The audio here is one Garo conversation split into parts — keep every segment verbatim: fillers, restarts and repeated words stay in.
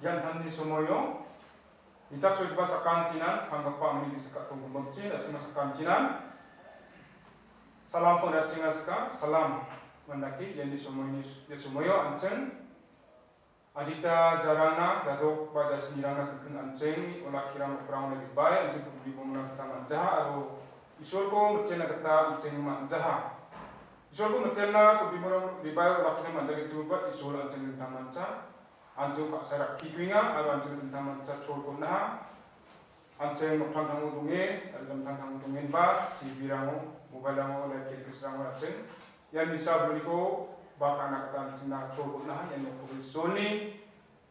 Ian tanni somoio, bijak soigipa sakantinan, skanggipa angni gisik ka·tong gimikchi, na·simang sakantinan, salamko on·atchenga sika, salam, mandake, iani somoini, ia somoio an·ching, adita jarangna, jadok ba jasinirangna kikkin an·ching, olakkiram okrangona ribai, an·ching pogri bomna gita man·jaha, aro Isolko mitena gita an·ching man·jaha. Isolko mitena, pogri bomna ribai, olakkiram man·jagenchimoba, Isol an·ching dingtang mancha. An·ching ka·sa rakkikenga aro an·ching dingtang mancha cholko on·aha. An·ching nokdringdango donge, aro dingtang dingtang dongenba, T V-rango, mobile-rango, light candles-rango an·ching ia misa bolniko bak ra·na gita an·chingna cholko on·aha. Ia nokni Isolni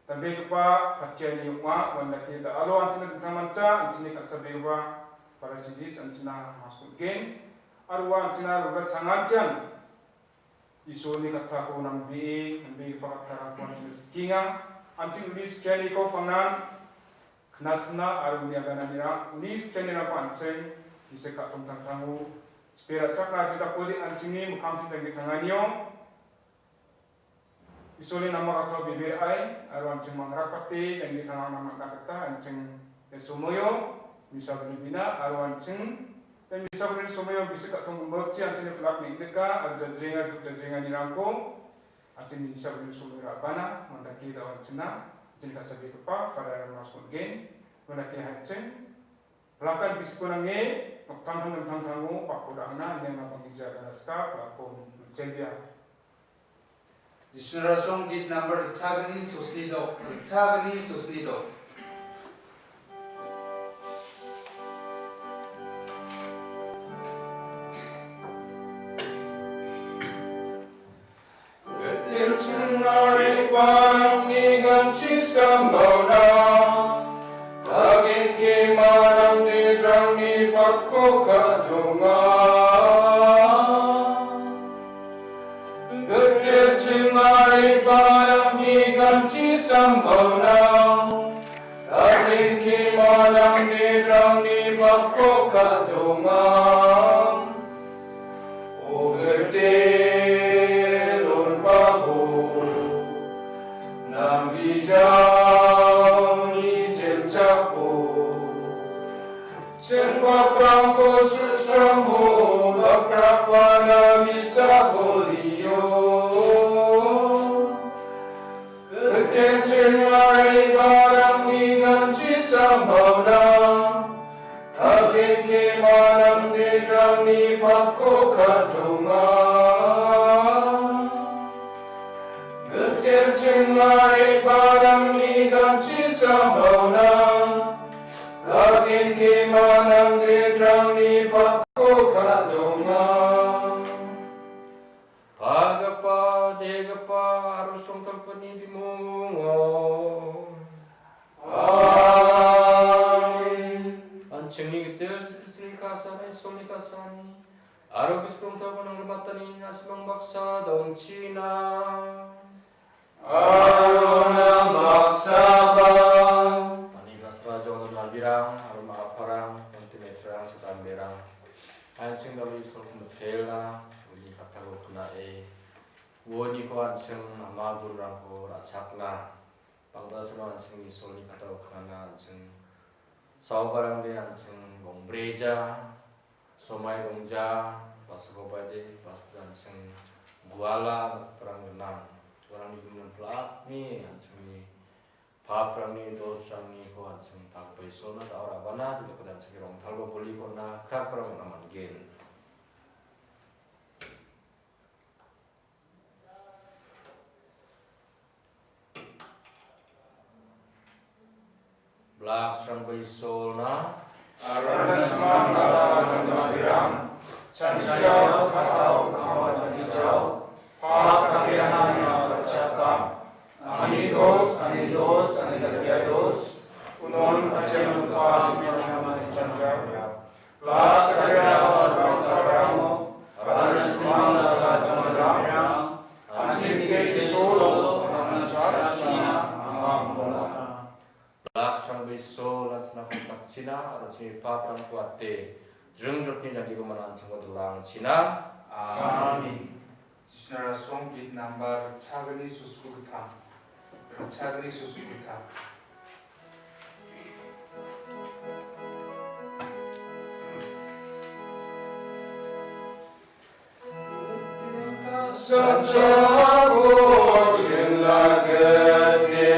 dal·begipa patiani ong·a, uandake da·alo an·chingna dingtang mancha, an·chingni ka·sabegipa Parachidis an·chingna mas on·gen. Aro ua an·chingna rogar changantian Isolni kattako nambee, nambegipa kattarangko an·ching sikenga. An·ching uni sikenganiko pangnan knatna aro uni agananirang, uni sikenganirangko an·ching gisik ka·tongtangtango chipe ra·chakna ajidakode an·chingni mikkangtri janggi tanganio Isolni nama kattao bebe ra·ai aro an·ching mangrakbate janggi tangangan man·a gita an·ching ia somoio misa bolibina aro an·ching ia misa bolni somoio gisik ka·tong gimikchi an·chingni pilak neng·nika aro jajrenga duk jajrenganirangko an·ching misa bolni somoio ra·bana mandake da·o an·chingna an·chingni ka·sabegipa Father Mass Morgan mandake an·ching pilakan gisikko nange nokdringdang dingtangtango bakko ra·angna ine ma·bangni jagana sika pilakko mitchenbia. Jisu rasong git number ritchagni sosni dok, ritchagni sosni dok. Gittin chingarigiparangni ganchi sambaona, daging kemanang dedrangni pakko ka·donga. Gittin chingarigiparangni ganchi sambaona, daging kemanang dedrangni pakko ka·donga. O gitel on·pabo, namgijaoni jemchako, chingpaprangko susramo, bakrakpana bisabolio. Gittin chingarigiparangni ganchi sambaona, daging kemanang dedrangni pakko ka·donga. Gittin chingarigiparangni ganchi sambaona, daging kemanang dedrangni pakko ka·donga. Pagipa, degipa, aro songtalpani bimungo. Amen. An·chingni gitel Jisu Kristoni ka·sani, Isolni ka·sani, aro gisik rongtalgipa nangrimatani na·simang baksa dongchina. Aro namaksaba. Ani kasra jongdon nalbirang, aro ma·aparang, ontimetrang, satanberang. An·ching dalo Isolko mitelna, uni kattako knao. Uoniko an·ching ama gururangko ra·chakna. Bangdasaba an·ching Isolni kattako knana an·ching saobarangde an·ching bongbreja, somai dongja, basakobaide, basakobaide an·ching guala nokprang gnang. Uarangni gimin platni an·chingni paprangni, dosrangniko an·ching pagipa Isolna da·o ra·bana, jedakode an·chingni rongtalgipa boliko on·na, krakprang on·na man·gen. Blak srangba Isolna. Aro na·simang nalbirang, chanchia katao kama dagijao, pap kamiahan yang bercakap, ani dos, ani dos, ani dagijao dos, unon kacang lupa, bincang, bincang, Las sagrada Altar Ramo, aro na·simang nalbirang jangrang, an·ching Isolo, an·ching China, amang bola. Blak srangba Isol, an·chingna kosakchina, aro chini paprangko ate, jringjrotni jandiko mana an·chingko dilangchina. Amen. Jisuna rasong git nambar chagni susku gittam. Chagri susukuta. Sacha bochina gede,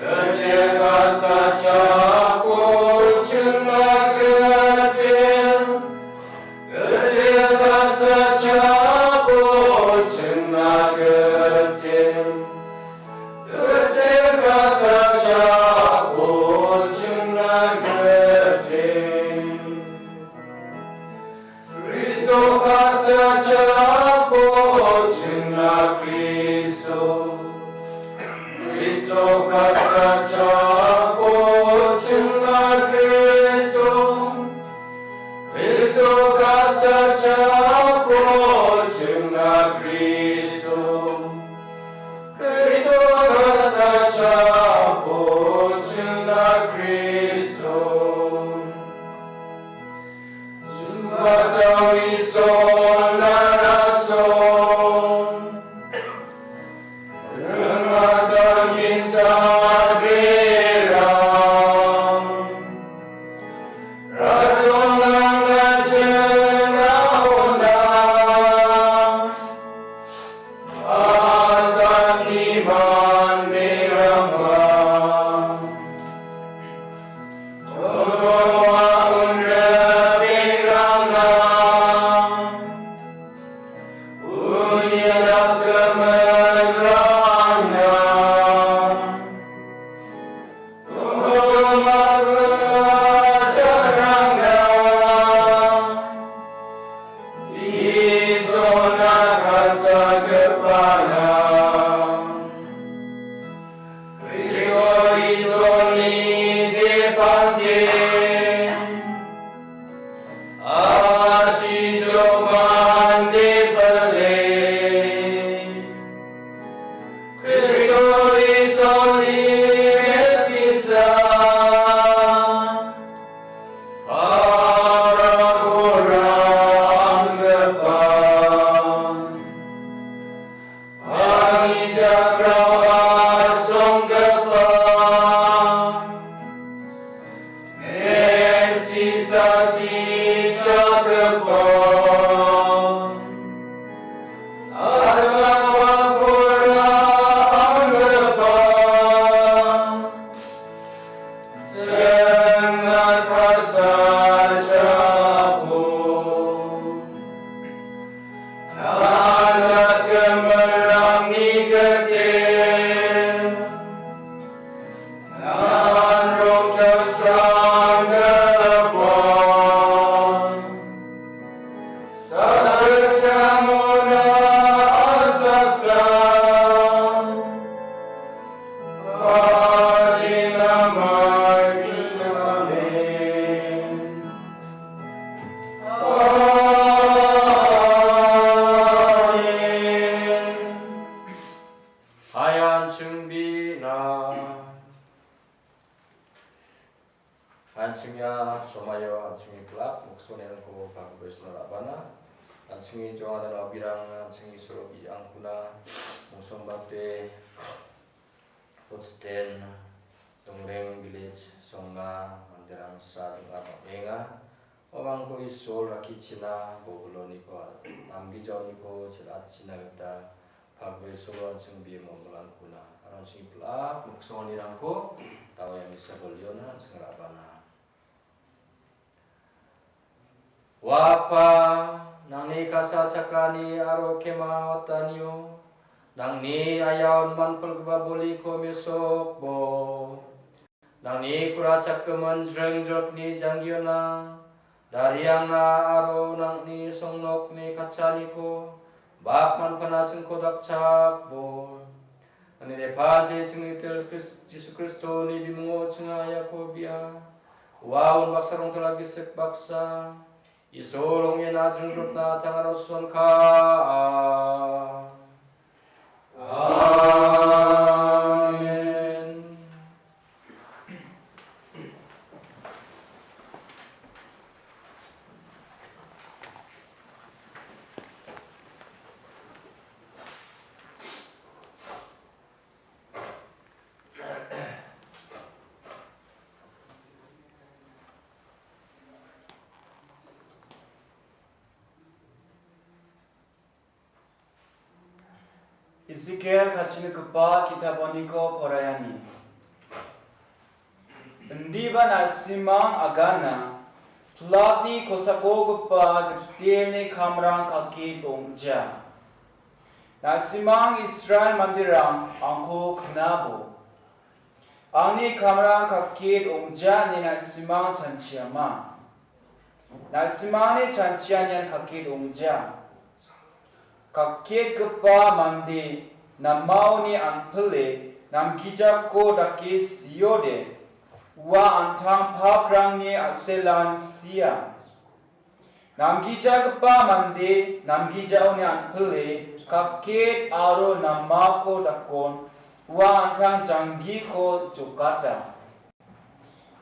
gede ka sacha bochina gede, gede ka sacha bochina gede, gede ka sacha bochina gede. Kristo ka sacha bochina Kristo. Kristo ka sacha bochina Kristo. Kristo ka sacha bochina Kristo. Kristo ka sacha bochina Kristo. Jumatau Isol naraso. Rengmasani sagrera. Rasonang na jengaona. Asani manderangba. Totoa unrabirangna. Uiara kemenrangna. Isona kasagepana. Kristo Isoni depante. Achijoman depale. Kristo Isoni meskisa. Parakora anggepa. Anggijakrao asonggepa. Meskisa sichakgipa. Asapakora anggipa. Sengak kasachabo. Anak gemerangni gede. Ngan rong tasrang gapa. Sakit jamona asasa. Adina mai Amen. Amen. Hai an·ching bi·na. An·chingna somaio an·chingni pil·ak moksonirangko pakbesona ra·bana. An·chingni jongana abirang an·chingni sorok i·angkuna mongsongbate Hotsden, Dongreng village, Songna, manderang sa ding·a bang·enga. Uamangko Isol rakkichina, bobiloniko, namgijaoniko chel·atchina gita pakbesolo an·ching bimol molangkuna. Aro an·chingni pil·ak moksonirangko dawai misa boliona an·ching ra·bana. Ua Apa, nangni kasa chakani aro kema watanio, nangni ayaon manpilgipa boliko mesokbo. Nangni kurachakgimin jringjrotni janggiona, dariangna aro nangni songnokni katchaniko bak manpana chingko dakchakbo. Nangni depante chingnitel Kris-, Jisu Kristoni bimungo chinga iako bia. Ua unbaksa rongtala gisik baksa. Isol ong·ena jringjrotna tangaro sonka. Amen. Ezekiel katchinigipa ki·taponiko poraiani. Indiba na·simang agana, platni kosakogipa gitelni kamrang kakit ong·ja. Na·simang Israel manderang angko knabo. Angni kamrang kakit ong·ja ine na·simang chanchiama. Na·simangni chanchianian kakit ong·ja. Kaketgipa mande namaoni an·pile namgijako dake siode, ua an·tang paprangni a·selan sia. Namgijagipa mande namgijaoni an·pile kaket aro namako dakon ua an·tang janggiko jokata.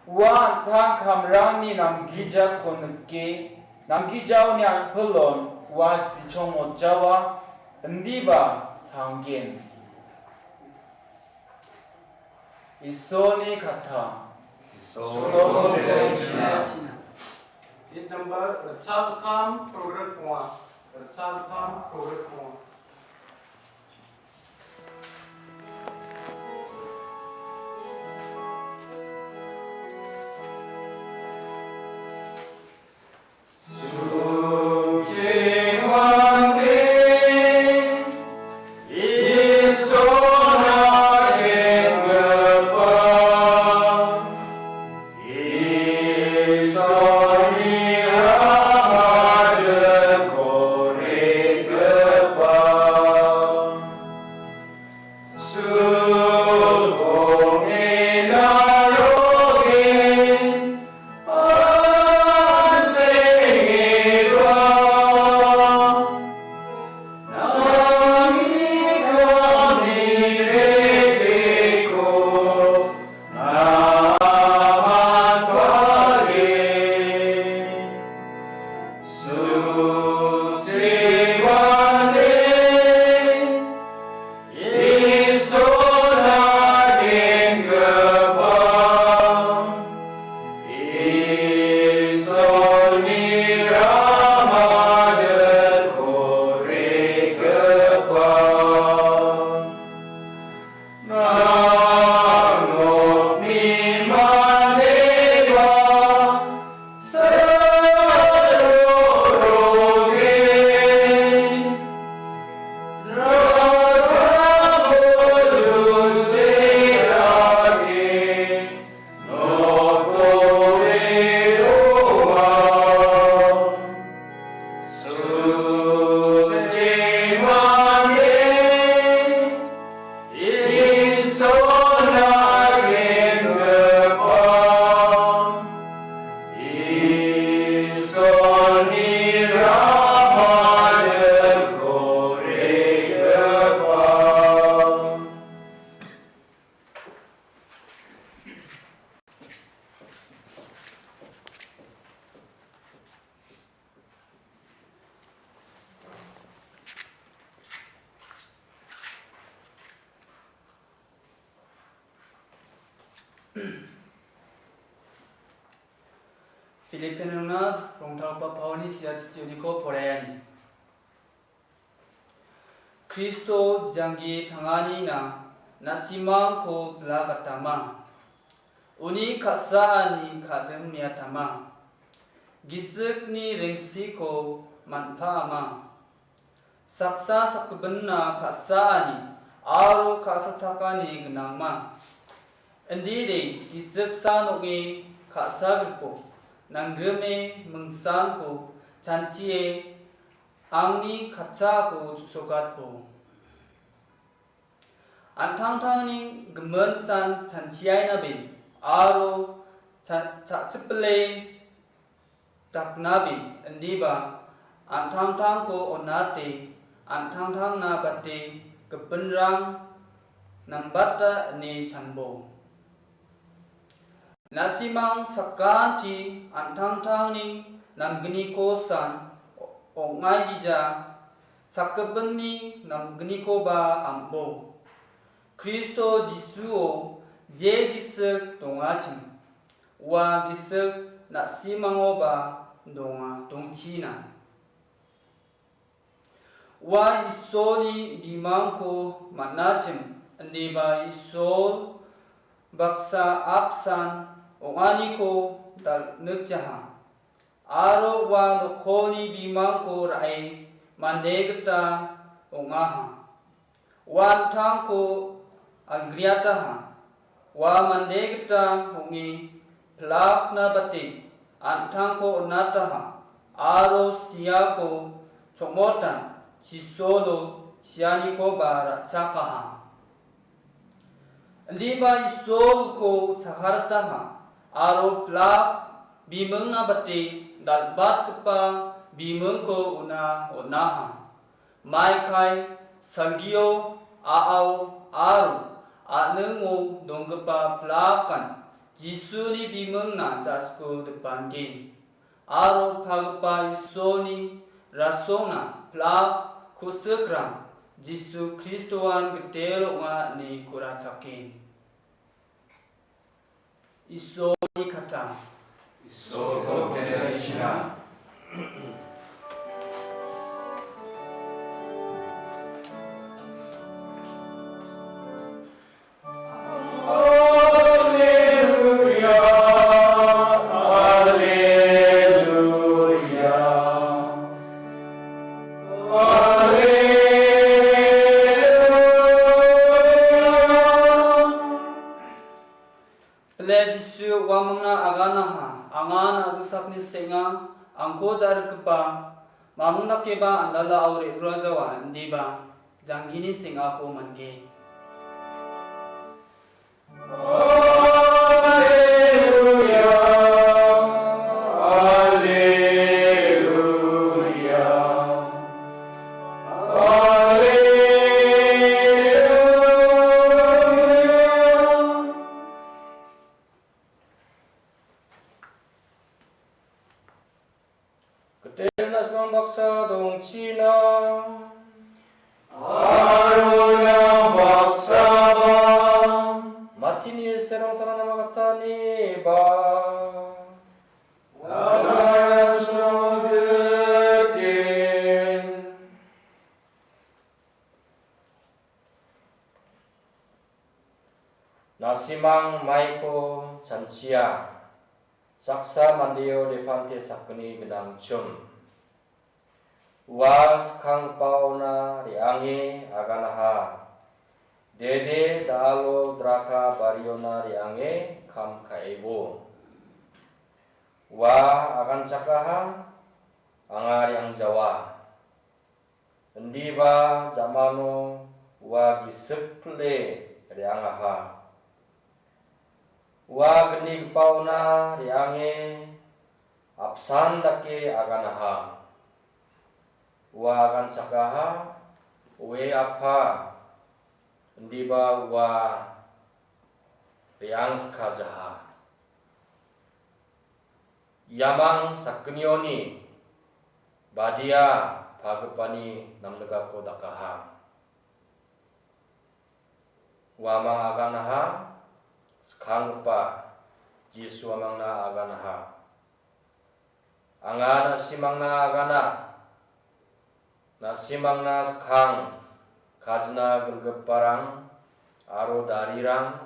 Ua an·tang kamrangni namgijako nike, namgijaoni an·pilon ua sichongmojawa, indiba tanggen. Isolni katta. Isolni katta. Hit number, ritchakgittam, progress ponga. Ritchakgittam, progress ponga. Filipianrangna rongtalgipa Paulni sia chitioniko poraiani. Kristo janggi tanganina na·simangko bila gatama. Uni ka·saani kadimiatama. Gisikni rengsiko man·paama. Saksa sakgipinna ka·saani aro ka·sachakani gnangma. Indide gisik san ong·e ka·sagripo, nanggrime mingsanko chanchie angni katchako chu·sokatbo. An·tangtangni gimin san chanchiainabe aro cha-, cha·chipile daknabe indiba an·tangtangko on·ate an·tangtangna bate gipinrang nambata ine chanbo. Na·simang sakanti an·tangtangni namgniko san ong·aigija, sakgipinni namgnikoba am·bo. Kristo Jisuo je gisik dongachim, ua gisik na·simangoba donga, dongchina. Ua Isolni bimangko man·achim, indiba Isol baksa apsan ong·aniko dal·nikjaha. Aro ua nokkoni bimangko ra·e mande gita ong·aha. Ua an·tangko algriataha. Ua mande gita ong·e pilakna bate an·tangko on·ataha aro siako chongmotan Jisolo sianikoba ra·chakaha. Indiba Isolko chaharataha aro pilak bimingna bate dal·batgipa bimingko una on·aha. Maikai, salgio, a·ao aro a·ningo donggipa pilakan Jisuni bimingna ja·sku dipangen. Aro pagipa Isolni rasongna pilak ku·sikrang Jisu Kristoan gitel ong·a ine ku·rachaken. Isolni kata. Isolko keta dishina. Alleluia, alleluia, alleluia. Pile Jisu uamangna aganaha, anga na·a gisakni seng·a, angko ja·rikgipa, mamung dakeba andalao re·rurajawa, indiba, janggini seng·ako mange. Alleluia, alleluia, alleluia. Gitel na·simang baksa dongchina. Aro ian baksaba. Matini serong tana nama katani ba. Aro ian so gitel. Na·simang maiko chanchia. Saksa mandeo depante sakgni gnangchim. Ua skanggipaona re·ange aganaha. Dede da·alo draka bariona re·ange kam ka·ebo. Ua aganchakaha, anga re·angjawa. Indiba jamano ua gisik pile re·angaha. Ua gnigipaona re·ange apsan dake aganaha. Ua aganchakaha, oe Apa, indiba ua re·angskajaha. Iamang sakgnioni badia pagipani namnigako dakaha. Uamang aganaha, skanggipa Jisu amangna aganaha. Anga na·simangna agana. Na·simangna skang kajna gilgiparang aro darirang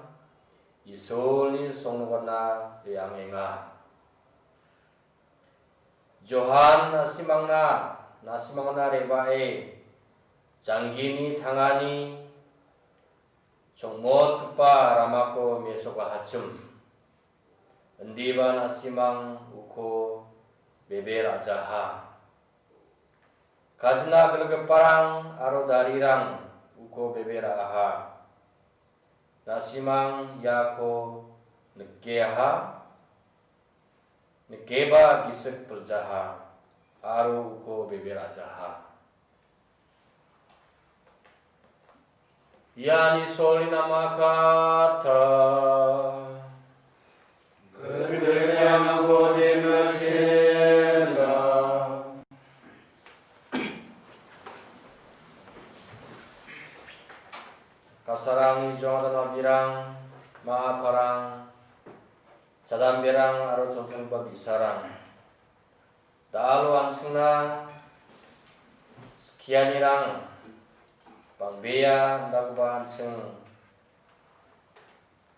Isolni songnogana re·angenga. Johan na·simangna, na·simangna re·bae janggini tangani chongmotgipa ramako mesokahachim. Indiba na·simang uko bebe ra·jaha. Kajna gilgiparang aro darirang uko bebe ra·aha. Na·simang iako nikeaha, nikeba gisik piljaha, aro uko bebe ra·jaha. Iani solni nama kata. Keterjangko dimecela. Kasarangni jongdana birang, ma·a parang, chadamberang aro chonchongipa bi·sarang. Da·alo an·chingna skie skianirang bang·bea, indagipa an·ching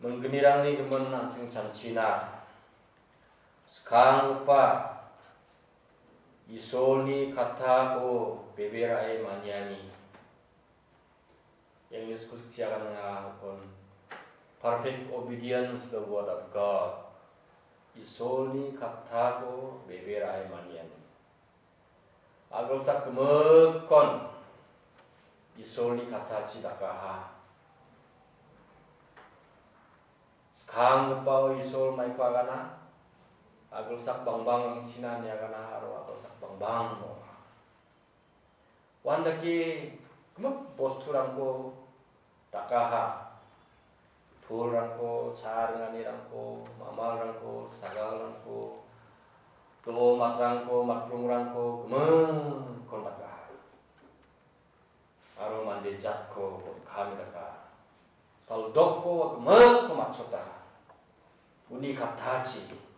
minggnirangni gimin an·ching chanchina skanggipa Isolni kattako bebe ra·e maniani. English-ko sikchi aganenga ukon perfect obedience to the word of God. Isolni kattako bebe ra·e maniani. Agilsak gimikkon Isolni kattachi dakaha. Skanggipao Isol maiko agana. Agilsak bangbang ong·china ine agana aro agilsak bangbang ong·a. Uandake gimik bosturangko dakaha. Pulrangko, cha ringanirangko, mamalrangko, sagalrangko, do·o matrangko, matrongrangko gimikkon dakaha. Aro mande jatko bon·kame dakaha. Saldokko gimikko matchotaha. Uni kattachi.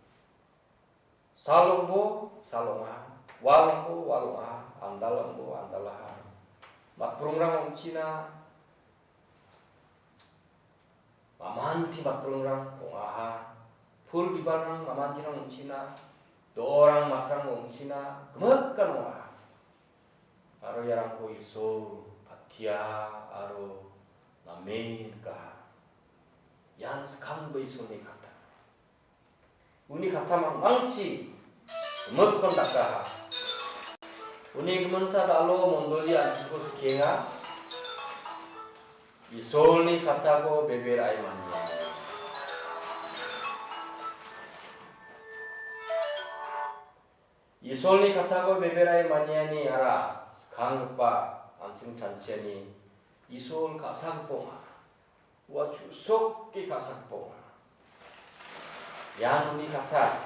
Salongbo salonga, walongbo walonga, andalongbo andalaha. Matprongrang ong·china, mamanti matprongrang ong·aha. Pul bibalrang mamantirang ong·china, do·orang matrang ong·china, gimikan ong·aha. Aro iarangko Isol patia aro namen nikaha. Ian skanggipa Isolni katta. Uni katta mangmangchi gimikkon dakaha. Uni giminsa dalo mondoli an·chingko skienga. Isolni kattako bebe ra·e mania. Isolni kattako bebe ra·e maniani ara skanggipa an·ching chanchiani Isol ka·sagipa ong·a. Ua chu·soke ka·sagipa ong·a. Ian uni katta,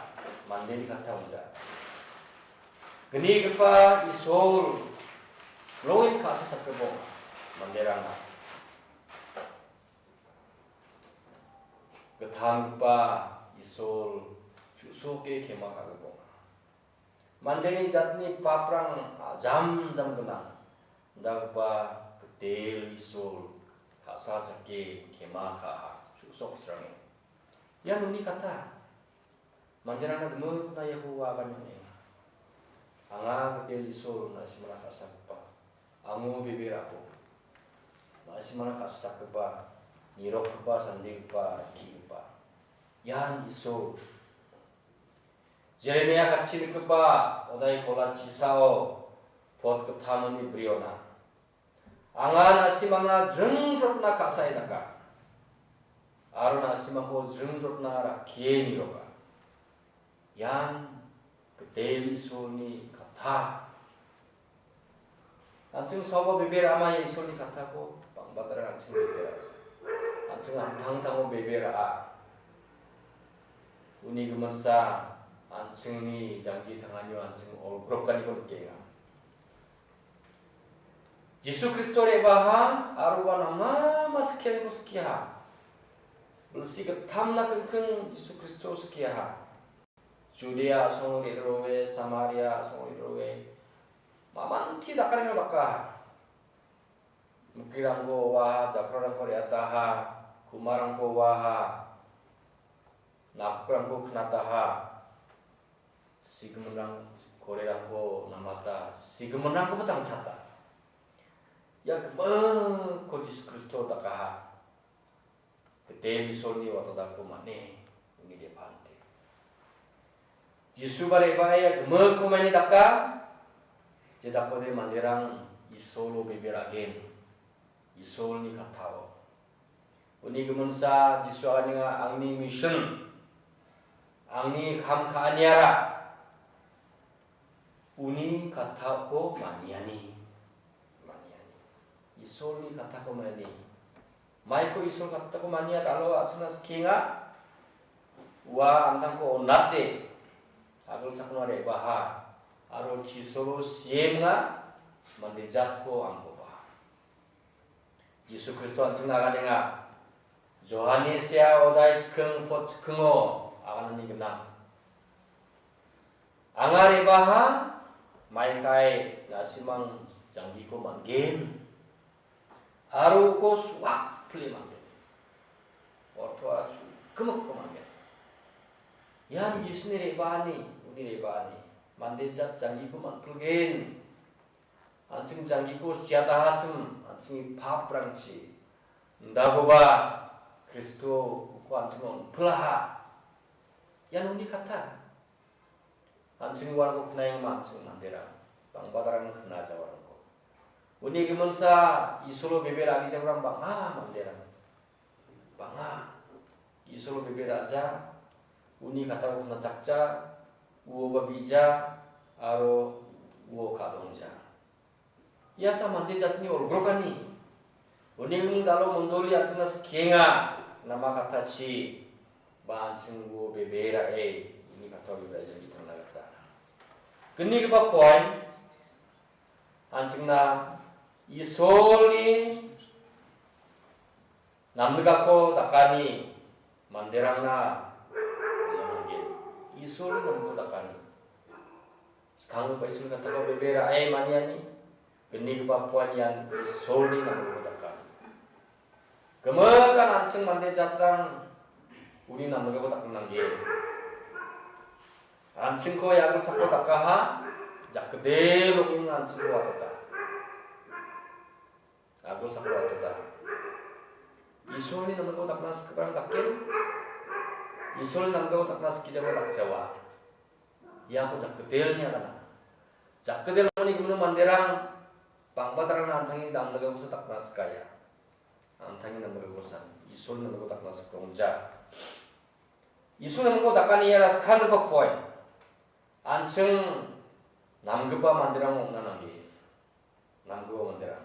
mandeni katta ong·ja. Gnigipa Isol ronge ka·sasakgipa ong·a, manderangna. Gittamgipa Isol chu·soke kema ka·gipa ong·a. Mandeni jatni paprang ajam jam gnang. Indakgipa Gitel Isol ka·sa chake kema ka·a, chu·sok srange. Ian uni katta. Manderangna gimikna Jehovah aganenga. Anga Gitel Isol, na·simangna ka·sagipa. Ango bebe ra·bo. Na·simangna ka·sasakgipa, nirokgipa, sandegipa, rakkigipa. Ian Isol. Jeremia katchi rikgipa odai kola chisao pot gittamoni briona. Anga na·simangna jringjrotna ka·sae daka. Aro na·simangko jringjrotna rakkie niroka. Ian Gitel Isolni katta. An·ching saoba bebe ra·ama ia Isolni kattako bang·badara an·ching bebe ra·a. An·ching an·tangtango bebe ra·a. Uni giminsa an·chingni jangki tanganio an·ching olgrokaniko nikenga. Jisu Kristo re·baha aro uan ama·ma skianiko skiaha. Bilsi gittamna kingking Jisu Kristo skiaha. Judia a·songo re·roe, Samaria a·songo re·roe, mamanti dakarangko dakaha. Mikrerangko oaha, jakrarangko re·ataha, kumarangko oaha, nakrangko knataha, sigiminrang korerangko namata, sigiminrangkoba tangchata. Ia gimikko Jisu Kristo dakaha. Gitel Isolni watadako man·e ong·e de·pante. Jisuba re·bae ia gimikko maini daka, jedakode manderang Isolo bebe ra·gen, Isolni kattao. Uni giminsa Jisu aganenga, angni mission, angni kam ka·aniara uni kattako maniani. Maniani. Isolni kattako maniani. Maiko Isol kattako mania dalo a·chingna skienga. Ua an·tangko on·ate agilsakna re·baha aro chisolo siemnga mande jatko angkoba. Jisu Kristo an·chingna aganenga. Johanni sea odai chiking pot chikingo aganani gnang. Anga re·baha, maikai na·simang janggiko man·gen. Aro uko suak pile man·gen. Ortoara su-, gimikko man·gen. Ian Jisuni re·baani, uni re·baani. Mande jat janggiko man·pilgen. An·ching janggiko siatahachim, an·chingni paprangchi. Indakoba Kristo uko an·chingna on·pilaha. Ian uni kata. An·ching uarangko knaengma an·ching manderang, bangbadarang kna jawarangko. Uni giminsa Isolo bebe ra·gijakrang bang·a manderang. Bang·a. Isolo bebe ra·ja, uni katako knajakja, uoba bi·ja, aro uo ka·dongja. Ia sa mande jatni olgrokani. Uni gimin dalo mondoli an·chingna skienga, nama katachi, ba an·ching uo bebe ra·e, uni katao bebe ra·e jang·gitangna gita. Gnigipa poin, an·chingna Isolni namnigako dakani manderangna nanggen. Isolni namnigako dakani. Skanggipa Isolni katako bebe ra·e maniani, gnigipa poan ian Isolni namnigako dakani. Gimikan an·ching mande jatrang uni namnigako dakna nanggen. An·chingko ia gilsako dakaha, jakgidel ong·enga an·chingko watata. Agilsako watata. Isolni namnigako dakna skiprang daken. Isolni namnigako dakna skijako dakjawa. Iako jakgidelni agana. Jakgidel ong·ani gimin manderang bangbadarangna an·tangni namnigakosa dakna skaya. An·tangni namnigakosa. Isolni namnigako dakna skongja. Isolni namnigako dakani iara skanggipa poin. An·ching namgipa manderang ong·na nanggen. Namgipa manderang.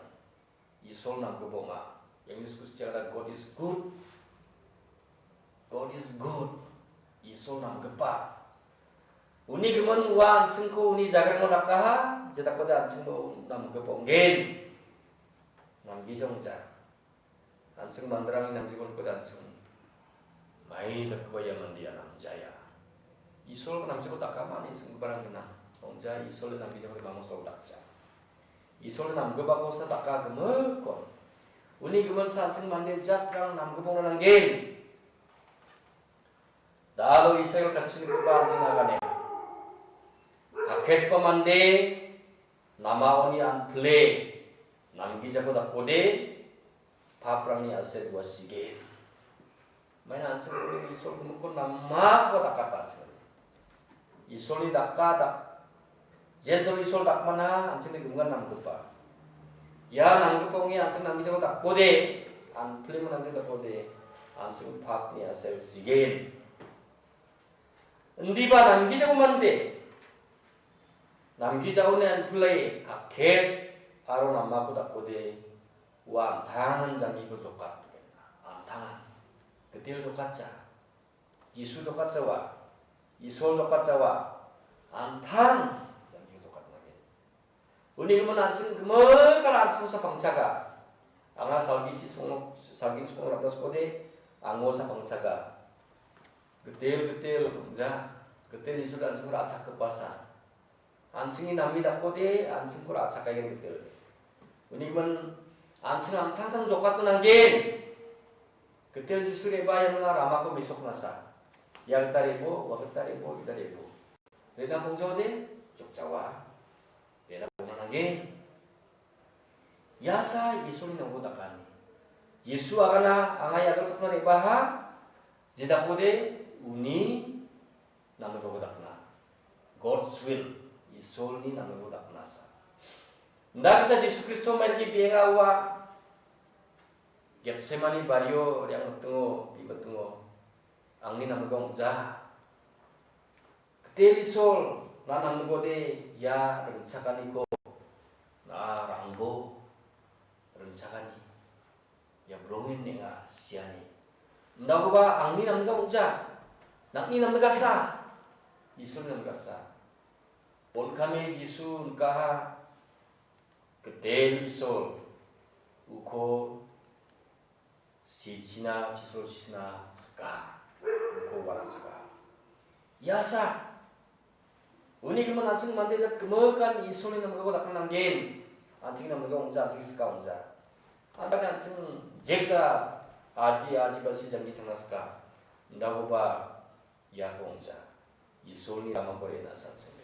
Isol namgipa ong·a. English-ko sichara God is good. God is good. Isol namgipa. Uni gimin ua an·chingko uni jagrango dakaha, jedakode an·chingba namgipa ong·gen. Namgija ong·ja. An·ching manderangni namjiko nikode an·ching mai dakgipa ia mande ia namjaia. Isol namjiko dakama ine singgiparang gnang. Ong·ja Isolni namgijako bimang Isol dakja. Isolni namgipakosa daka gimikon. Uni giminsa an·ching mande jatrang namgipa ong·na nanggen. Dalo Israel katchinigipa an·ching agane. Kaketgipa mande namaoni an·pile namgijako dakode paprangni a·sel ua sigen. Maina an·ching uni Isol gimikko namako dakata an·ching. Isolni daka dak-, jensol Isol dakmana an·chingni gimingan namgipa. Ia namgipa ong·e an·ching namgijako dakode, an·pilemo namgijako dakode, an·ching papni a·sel sigen. Indiba namgijako mande, namgijaoni an·pile kaket aro namako dakode, ua an·tangan janggiko jokatgenna. An·tangan. Gitel jokatja. Jisu jokatjawa. Isol jokatjawa. An·tang janggiko jokatna gen. Uni gimin an·ching gimikan an·chingsa pangchaka. Anga salgichi song-, salgi song rapna skode, angosa pangchaka. Gitel, gitel, ja. Gitel Jisu an·chingko ra·chakgipasa. An·chingni name dakode, an·chingko ra·chakaigen gitel. Uni gimin an·ching an·tangtang jokatna nanggen. Gitel Jisu re·baa ian anga ramako mesoknasa. Ia gita re·bo, ua gita re·bo, gita re·bo. Re·na kongjaode, jokjawa. Re·na kongna nanggen. Iasa Isolni namko dakani. Jisu agana anga ia agilsakna re·baha, jedakode uni namniko dakna. God's will, Isolni namniko daknasa. Indaksa Jisu Kristo maidake bienga ua Getsemani bario re·angmitingo, bi·mitingo, angni namniko ong·ja. Gitel Isol, na namnikode ia ringchakaniko na rangbo ringchakani. Ia brongen nenga siani. Indakoba angni namnika ong·ja. Nang·ni namnikasa. Isol namnikasa. Ponkame Jisu nikaha. Gitel Isol. Uko sichina, Chisol sichina sika. Uko wara sika. Iasa. Uni gimin an·ching mande jat gimikan Isolni namgijako dakna nanggen. An·ching namgipa ong·ja, an·ching sika ong·ja. An·tangni an·ching jekta aji, aji ba si janggi tangna sika. Indakoba iako ong·ja. Isolni ramako re·na an·ching.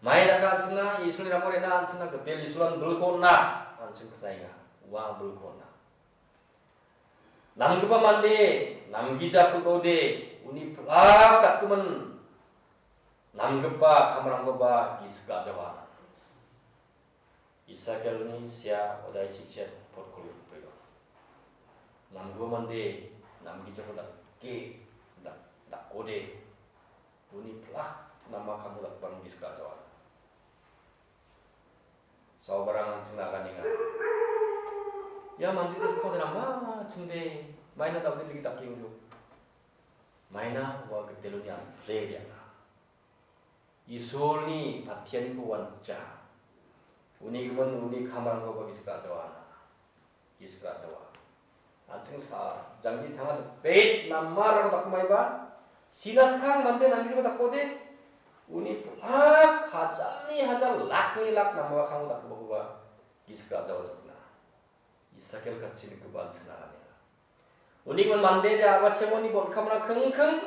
Mai daka an·chingna Isolni ramako re·na an·chingna gitel Isolan bilko on·a. An·ching knaenga. Ua bilko on·a. Namgipa mande, namgija pul·ode, uni pilak dakgimin namgipa kamrangkoba gisik ajawa. Isakelni sia odai chichet potkolgipego. Namgipa mande, namgijako dake, dak-, dakode, uni pilak nama kamko dakgimin gisik ajawa. Saobarang an·ching naganenga. Ia mande de skode nama chingde, maina daode ligi dakenglo. Maina ua giteloni an·pile re·anga. Isolni patianiko uan ja. Uni gimin uni kamrangkoba gisik ajawa. Gisik ajawa. An·ching sa, janggi tanga pet namar dakmaiba. Sina skang mande namgipa dakode. Uni pilak hajalni hajal lakni lak namgipa dakgipakoba gisik ajawa jokna. Isakel katchini gimin an·ching naganenga. Uni gimin mande de aro chemoni bon kamra kengkeng.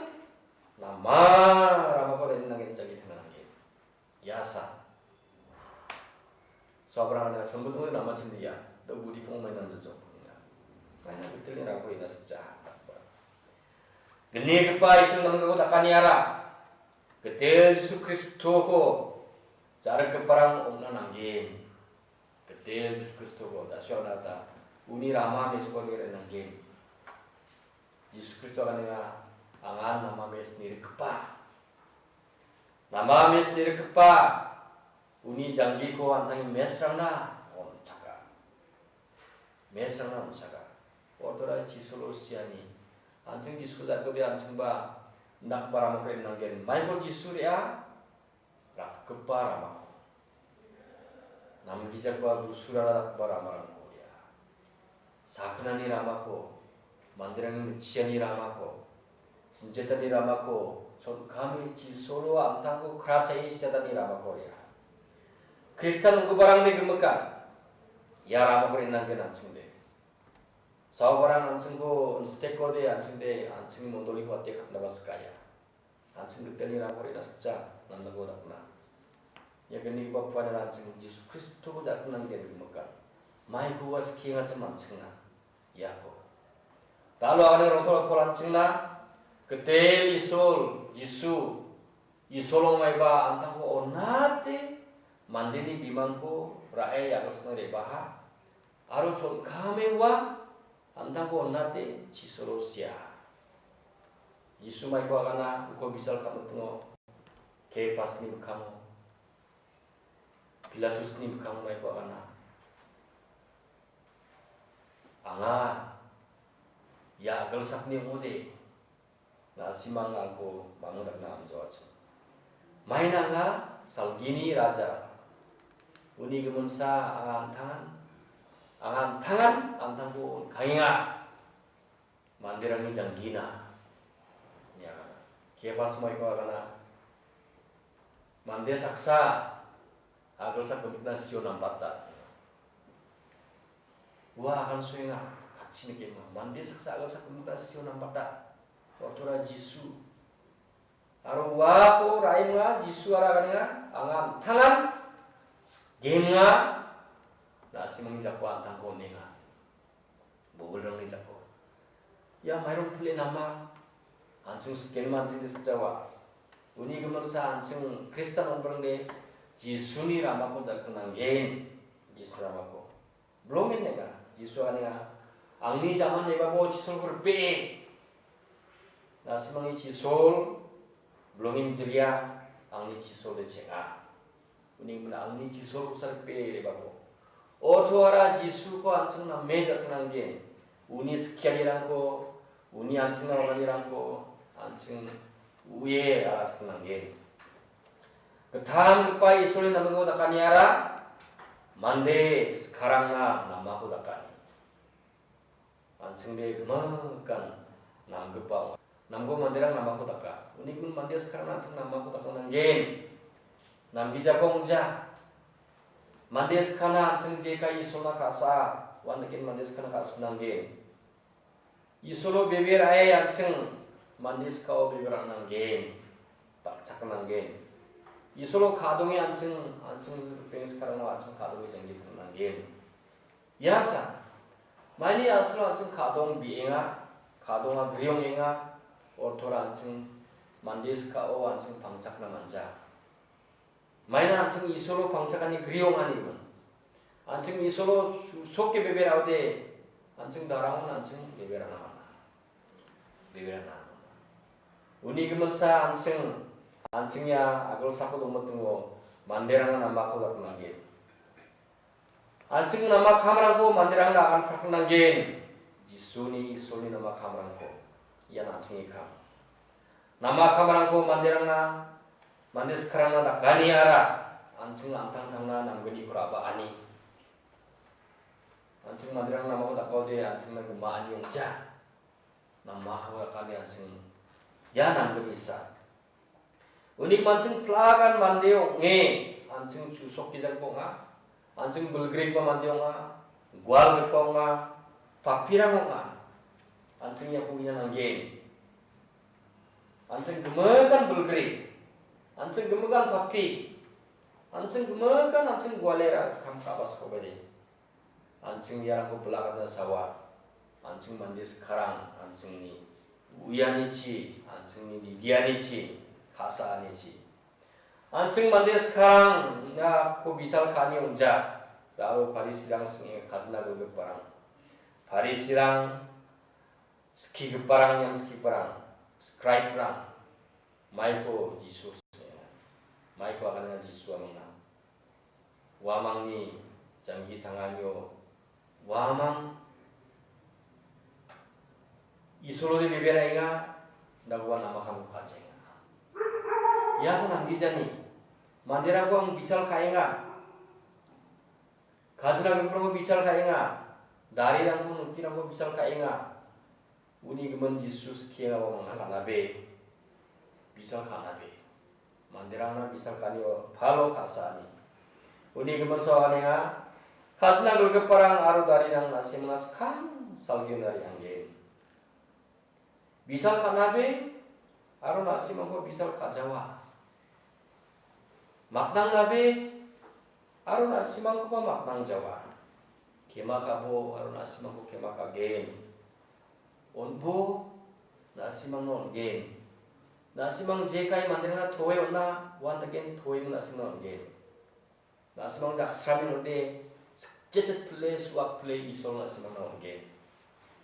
Nama ramako re·na nanggen janggi tanga nanggen. Iasa. Saobarang ada chonbodongo nama chingde ia. Do budi pong mai namjajo. Maina gitelni ramako re·na sikja. Gnigipa Isolni namgijako dakaniara. Gitel Jisu Kristoko jarikgiparang ong·na nanggen. Gitel Jisu Kristoko da·siona ta uni rama mesko re·na nanggen. Jisu Kristo aganenga angan nama mes nirikgipa. Nama mes nirikgipa uni janggiko an·tangni mesrangna on·chaka. Mesrangna on·chaka. Ortora Jisolo siani. An·ching Jisu jakode an·chingba indakgipa ramako re·na nanggen. Maiko Jisu re·a? Rakgipa ramako. Namgijagipa busurara dakgipa ramarangko re·a. Sakgnani ramako, manderangni mitchiani ramako, sinjetani ramako, chon·kame Jisolo an·tangko krachae siatani ramako re·a. Kristan ong·giparangni gimikan, ia ramako re·na nanggen an·chingde. Saobarang an·chingko instekode an·chingde, an·chingni mondoliko ate katnaba sikaia. An·ching gitelni ramko re·na sikja, namniko dakna. Ia gnigipa puanira an·ching Jisu Kristoko jakna nanggen gimikan. Maiko ua skiengachim an·chingna. Iako. Da·alo agane rongtol Pol an·chingna, gitel Isol, Jisu, Isol ong·maiba an·tangko on·ate, mandeni bimangko ra·e agilsakna re·baha. Aro chon·kame ua an·tangko on·ate Jisolo sia. Jisu maiko agana uko bijal ka·mitingo Kepasni mikkango, Pilatusni mikkango maiko agana. Anga ia agilsakni ong·ode. Na·simang angko mangdakna amjoachi. Maina anga salgini raja. Uni giminsa anga an·tangan, anga an·tangan an·tangko on·kangenga. Manderangni janggina. Nia agana. Kebas maiko agana. Mande saksa agilsak gimikna sio nambata. Ua agansoenga, katchi nikenga. Mande saksa agilsak gimikna sio nambata. Otora Jisu. Aro uako ra·enga, Jisu ara aganenga, anga an·tangan, genga, na·simangni jako an·tangko on·enga. Bobilrangni jako. Ia mairong pile nama, an·ching sikenma an·chingde sikjawa. Uni giminsa an·ching Kristan ong·giparangde Jisuni ramako jakna nanggen. Jisu ramako. Bilongen neng·a, Jisu aganenga, angni jaman re·babo Jisolko ripee. Na·simangni Jisol, bilongen jiria, angni Jisolde cheng·a. Uni gimin angni Jisol riksa ripee re·babo. Ortoara Jisuko an·ching name jakna nanggen. Uni skianirangko, uni an·chingna on·anirangko, an·ching u·ie ara jakna nanggen. Gittamgipa Isolni namingko dakaniara mande skarangna namako dakani. An·chingde gimikan namgipa ong·a. Namgipa manderang namako daka. Uni gimin mande skarangna an·ching namako dakna nanggen. Namgijako ong·ja. Mande skana an·ching jekai Isolna ka·sa, uandake mande skana ka·sinanggen. Isolo bebe ra·e an·ching mande skao bebe ra·nanggen, dakchaknanggen. Isolo ka·donge an·ching, an·ching ripeng skarango an·ching ka·donge janggi pringnanggen. Ia sa, maini a·silo an·ching ka·dong bi·enga, ka·donga gri ong·enga, ortora an·ching mande skao an·ching pangchakna manja. Maina an·ching Isolo pangchakani gri ong·anigimin. An·ching Isolo su-, sokke bebe ra·ode, an·ching darangon an·ching bebe ra·na man·a. Bebe ra·na man·a. Uni giminsa an·ching, an·ching ia agilsako dongmitingo manderangna namako daknanggen. An·ching nama kamrangko manderangna agan praknanggen. Jisuni Isolni nama kamrangko. Ian an·chingni kam. Nama kamrangko manderangna, mande skarangna dakaniara an·ching an·tangtangna namgniko ra·baani. An·ching manderang namako dakaode an·chingna gima·ani ong·ja. Namako dakani an·ching ia namgnisa. Uni an·ching plagan mande ong·e, an·ching chu·sokgijagipa ong·a, an·ching bilgrigipa mande ong·a, gualgipa ong·a, papirang ong·a. An·ching iako uina nanggen. An·ching gimikan bilgri, an·ching gimikan papi, an·ching gimikan an·ching gualera kam ka·baskobade. An·ching iarangko bilakatna sawa. An·ching mande skarang, an·chingni uianichi, an·chingni didianichi, ka·saanichi. An·ching mande skarang, iako bisal ka·ani ong·ja. Aro Parisirang sing·e kajina gilgiparang. Parisirang, skigiparang, iam skigiparang, scribe-rang, maiko Jisu sing·enga. Maiko aganenga Jisu amangna. Uamangni janggi tanganio uamang Isolode bebe ra·enga, dagipa namakamko ka·jaenga. Ia sa nanggijani, manderangko ang bichal ka·enga. Kajina gilgiparangko bichal ka·enga. Darirangko, noktirangko bichal ka·enga. Uni gimin Jisu skienga uamangna ka·nabe. Bichal ka·nabe. Manderangna bichal ka·ani palo ka·saani. Uni gimin sawanenga, kajina gilgiparang aro darirang na·simangna skang salgio narianggen. Bichal ka·nabe aro na·simangko bichal ka·jawa. Maknangnabe aro na·simangkoba maknangjawa. Kema ka·bo aro na·simangko kema ka·gen. On·bo na·simangna on·gen. Na·simang jekai manderangna toe on·a, uandaken toemo na·simangna on·gen. Na·simang jaksramen ong·ode, sikjejit pile, suak pile, Isol na·simangna on·gen.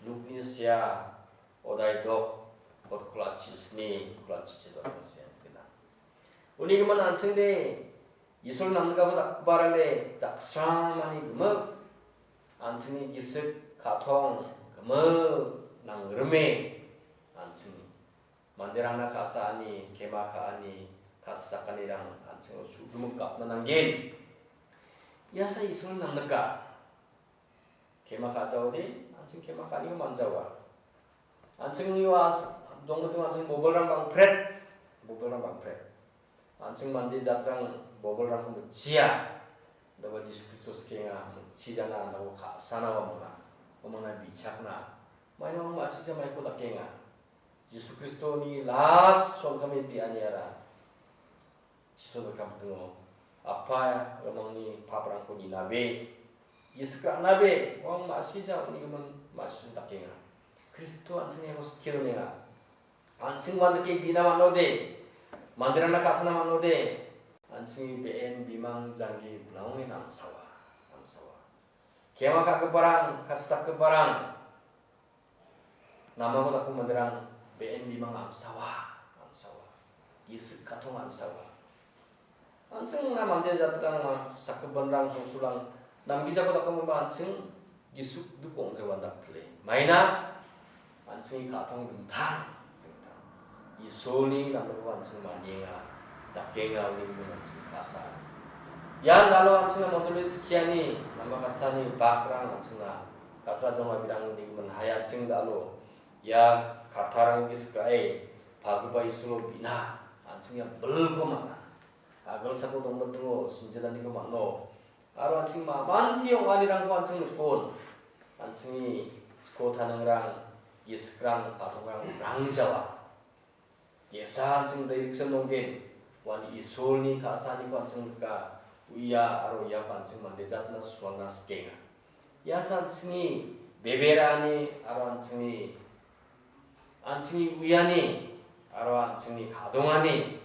Lukni sea, odai dok, kot kolachi sni, kolachi chedok na sea gnang. Uni gimin an·chingde, Isol namgipako dakgiparangde, jaksramani gimik, an·chingni gisik, ka·tong, gimik, nangrime, an·chingni manderangna ka·saani, kema ka·ani, ka·sachakanirang an·chingo su·gimik gapna nanggen. Ia sa Isol namnika. Kema ka·jaode, an·ching kema ka·aniko manjawa. An·chingni as-, dongmiting an·ching bobolrang bangpret, bobolrang bangpret. An·ching mande jatrang bobolrangko mitchia. Daba Jisu Kristo skienga, mitchijana, daba ka·sana uamangna. Uamangna bichakna. Maina uamang ma·sija maiko dakenga. Jisu Kristoni last chongkame bi·aniara Jisu berkabdingo, "Apa, uamangni paprangko ninabe, gisik ra·nabe, uamang ma·sija uni gimin ma·sija dakenga." Kristo an·chingni iako skie donenga. An·ching uandake bi·na man·ode, manderangna ka·sana man·ode, an·chingni be·en bimang janggi bilaongen amsawa, amsawa. Kema ka·giparang, ka·sachakgiparang, namako dakgipa manderang be·en bimang amsawa, amsawa. Gisik ka·tong amsawa. An·chingna mande jatrang ma-, sakgipinrang, songsolang, namgijako dakgipa an·ching gisik duk ong·jawa dakpile. Maina an·chingni ka·tong dingtang, dingtang. Isolni namgipako an·ching manienga, dakenga, uni gimin an·ching ka·sa. Ian dalo an·chingna mondoli skiani, nambakatani bakrang an·chingna ka·sra jongabirang uni gimin hai an·ching dalo ia kattarang gisik ra·e pagipa Isolo bi·na an·ching ia bilko man·a. Agilsako dongmitingo sinjananiko man·o. Aro an·ching mamanti ong·anirangko an·ching nikon. An·chingni sko taningrang, gisikrang, ka·tongrang rangjawa. Ge·sa an·ching dai riksim nonggen, uan Isolni ka·saaniko an·ching rika, uia aro iako an·ching mande jatna sualna sikenga. Ia an·chingni beberani aro an·chingni, an·chingni uiani aro an·chingni ka·dongani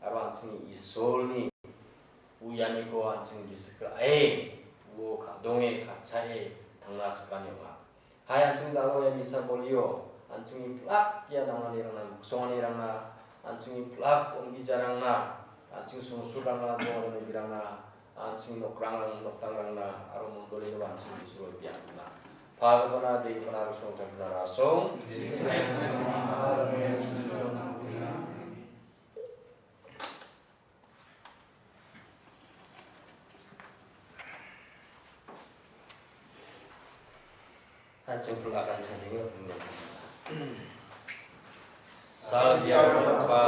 aro an·chingni Isolni uianiko an·ching gisik ra·e, uo ka·donge katchae tangna sikani ong·a. Hai an·ching dalo ia misa bolio an·chingni plak ia nanganirangna, miksonganirangna, an·chingni plak ong·gijarangna, an·ching songsulrangna, donganirangna, an·ching nokrang, nokdangrangna, aro mondolino an·ching Isolo biapna. Pagipana, degipana, aro songchakna rasong. An·ching pelakan sandingo. Salgiaroba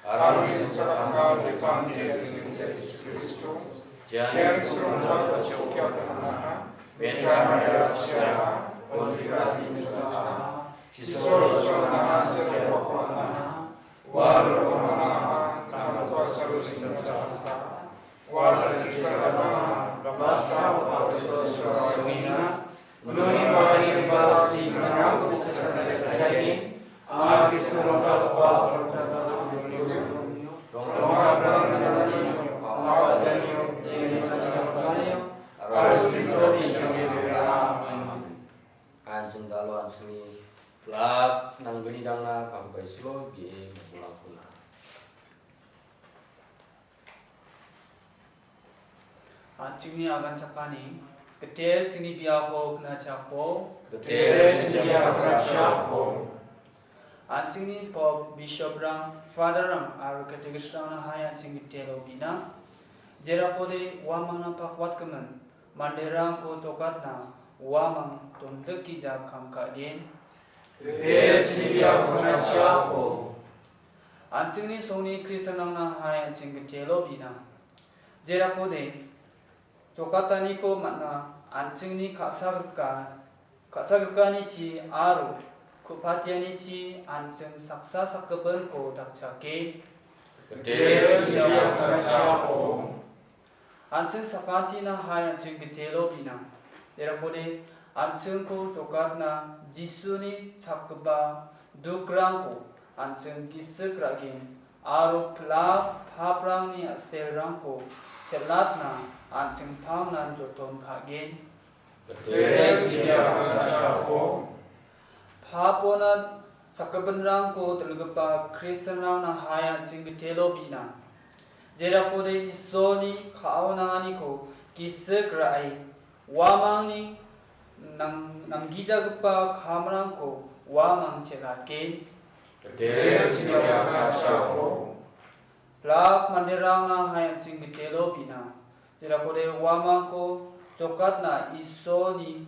arang sisakang depan Jesus Kristo. Jan sumber chokia kanaha. Mentra mera sia. Pondiga di mentra. Sisoro sona sewa kanaha. Walu kanaha. Tanpa suru sinta. Wasa sisoro kanaha. Basa wasa suru sinta. Menurut bahari bala si menang kucing dari tajai. Arti sumber kepala. Rongga berang dari. Awal dari. Ini macam. An·ching dalo an·chingni plak nanggnirangna pangbai silo ge·e mangkuna. An·chingni aganchakani, gitel singni biapo knachakbo. Gitel singni biapo knachakbo. An·chingni pop, bishoprang, fadarrang aro katekisrangna hai an·ching gitelo bina. Jerakode uamangna pakwatgimin manderangko jokatna uamang dondikgija kam ka·gen. Gitel singni biapo knachakbo. An·chingni songni Kristianrangna hai an·ching gitelo bina. Jerakode jokataniko man·a an·chingni ka·sagrika, ka·sagrikanichi aro ku·patianichi an·ching saksa sakgipinko dakchake. Gitel singni biapo knachakbo. An·ching sakantina hai an·ching gitelo bina. Jerakode an·chingko jokatna Jisuni chakgipa dukrangko an·ching gisik ra·gen aro pla paprangni a·selrangko chel·atna an·ching pangnan joton ka·gen. Gitel singni biapo knachakbo. Papona sakgipinrangko dilgipa Kristianrangna hai an·ching gitelo bina. Jerakode Isolni ka·onanganiko gisik ra·e, uamangni nang-, namgijagipa kamrangko uamang chel·atgen. Gitel singni biapo knachakbo. Plak manderangna hai an·ching gitelo bina. Jerakode uamangko jokatna Isolni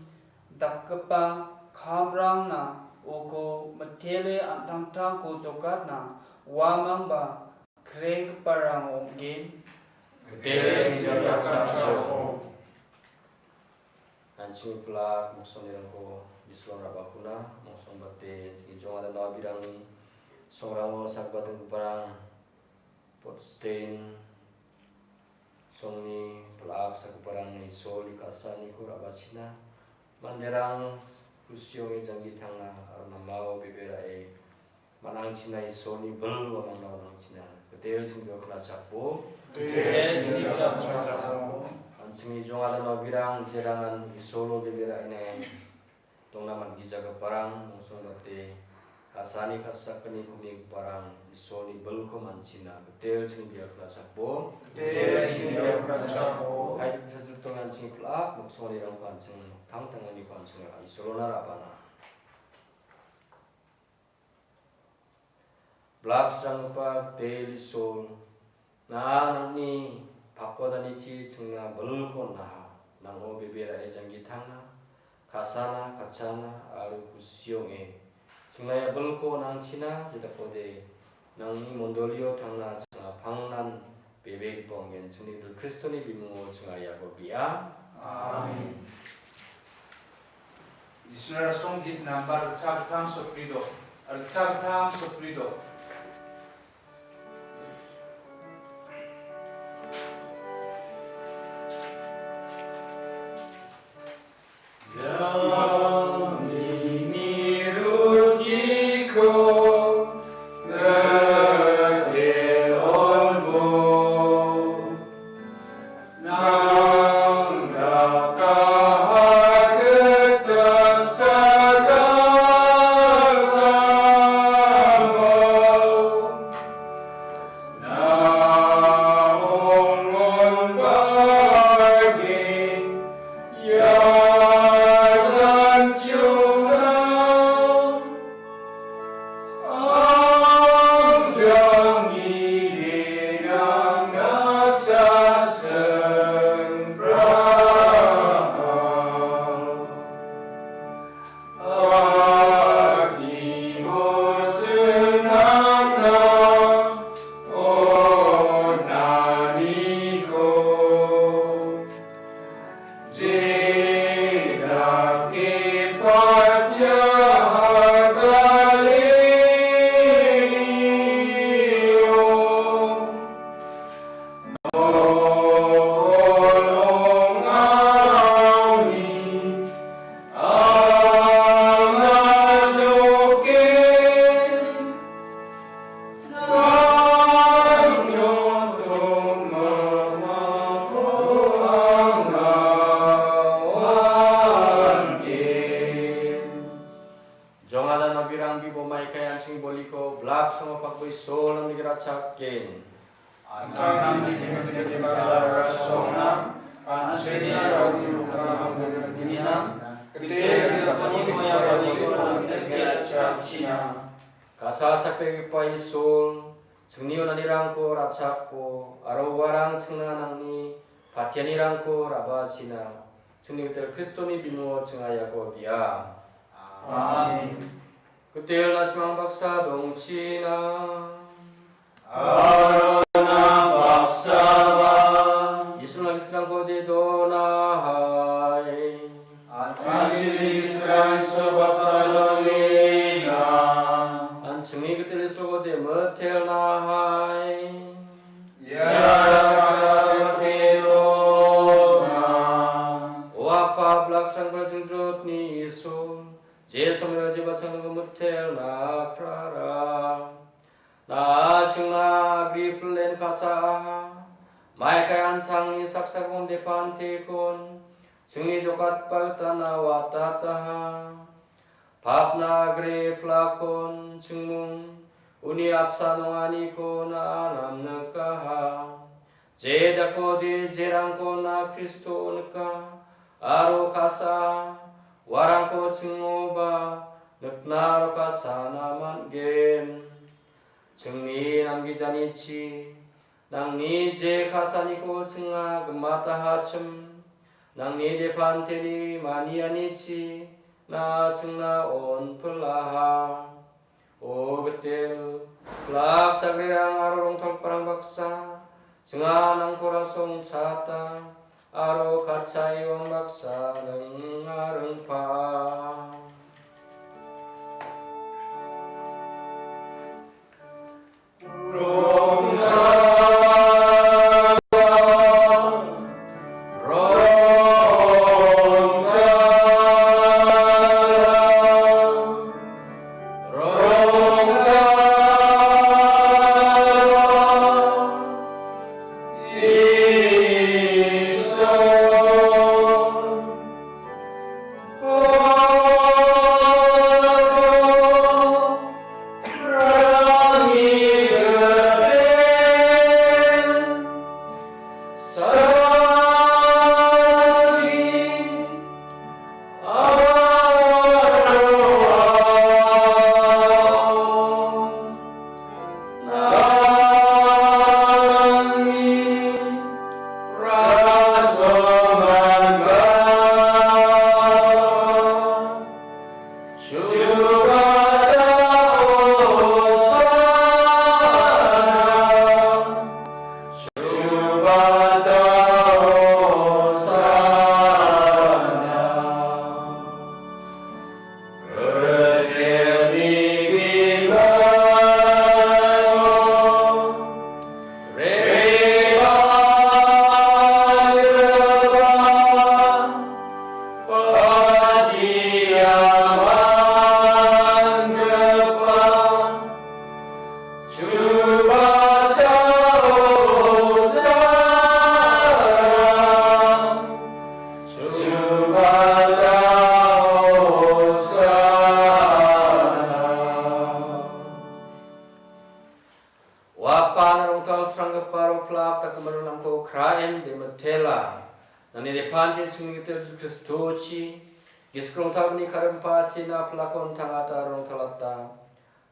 dakgipa kamrangna uko mitele an·tangtangko jokatna uamangba krenggiparang ong·gen. Gitel singni biapo knachakbo. An·ching plak mongsongnirangko Isolon ra·bakuna, mongsong bate an·ching jongada nabirangni songrango sakba donggiparang, Protestant songni plak sakgiparangni Isolni ka·saaniko ra·bachina, manderang kusionge janggi tangna aro namao bebe ra·e man·angchina Isolni bil uamangna man·angchina. Gitel singni biapo knachakbo. Gitel singni biapo knachakbo. An·chingni jongada nabirang jerangan Isolo bebe ra·ine dongna man·gijagiparang, mongsong bate ka·saani ka·sakani komigiparang Isolni bilko man·china. Gitel singni biapo knachakbo. Gitel singni biapo knachakbo. Hai, sachiktong an·ching plak mongsongnirangko an·ching tangtanganiko an·ching Isolona ra·bana. Blak sranggipa gitel Isol, na nangni pakwadanichi chingna bilko naha, nango bebe ra·e janggi tangna, ka·sana, katchana aro kusionge chingna ia bilko nangchina, jedakode nangni mondolio tangna chingna pangnan Bebe giponggen chingni Kristoni bimungo chinga iako bia. Amen. Jisura song git number ritchakgittam sotbridok. Ritchakgittam sotbridok. Jongadan mabirang bibo maikai an chingni boliko blak songo pakboi sol namni gira chakken. Antang ni bimang tebetebara songna, ansenia rauni utang anggur nina, kete kete japoni maya rauni ko nang tebia chakchina. Kasa chakbegipa Isol, chingni onanirangko ratchakbo, aro uarang chingna nangni patianirangko rabachina. Chingni gital Kristoni bimungo chinga iako bia. Amen. Gital nasimang baksa dongchina. Aro nang baksaba. Isol nang gisiknangko de donahai. An·ching Jisu Kristo baksa dongenga. An·chingni gital Isolko de mitelnahai. Ia raka donga. O Apa, blak sangbar jingjotni Isol, je somira je bachangko mitelna krara. Na·a chingna agri plen ka·saaha, maikai antangni saksakom depantekon, chingni jokatba gita na·a watataha. Papna agre plakon chingmung, uni apsan ong·aniko na·a namnikaha. Je dakode jerangko na·a Kristo nika, aro ka·sa, uarangko chingoba, nikna aro ka·sana man·gen. Chingni namgijanichi, nangni je ka·saniko chinga gimatahachim, nangni depanteni manianichi, na·a chingna on pilaha. O gitel, blak sagrerang aro rongtalgiparang baksa, chinga nangkora songchata, aro katchaiwang baksa ringa ringpa. chingni gitel Jisu Kristochi, gisik rongtalni karimpa china pilakon tangata rongtalata.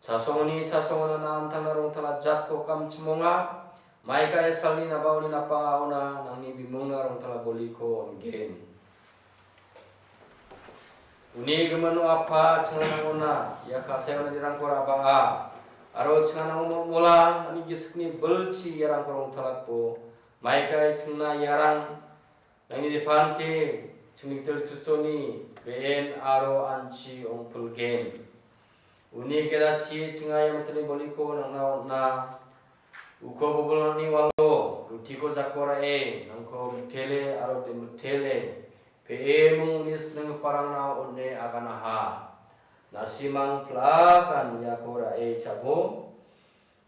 Chasongni chasongona na an·tangna rongtala jatko kamchimonga, maika esalni nabaoni napang aona nangni bimungna rongtala boliko on·gen. Uni gimin, o Apa, chingna nangona ia ka·saona nirangko ra·baa, aro chingna nango mo-, mola nangni gisikni bilchi iarangko rongtalatbo, maika chingna iarang nangni depante, chingni gitel Kristoni be·en aro anchi ongpilgen. Uni kedachi chinga ia mitelni boliko nangna on·a. Uko bobolni walo rutiko jako ra·e, nangko mitele aro de mitele, pe·emung uni sinenggiparangna on·e aganaha. Na·simang pil·akan iako ra·e chago.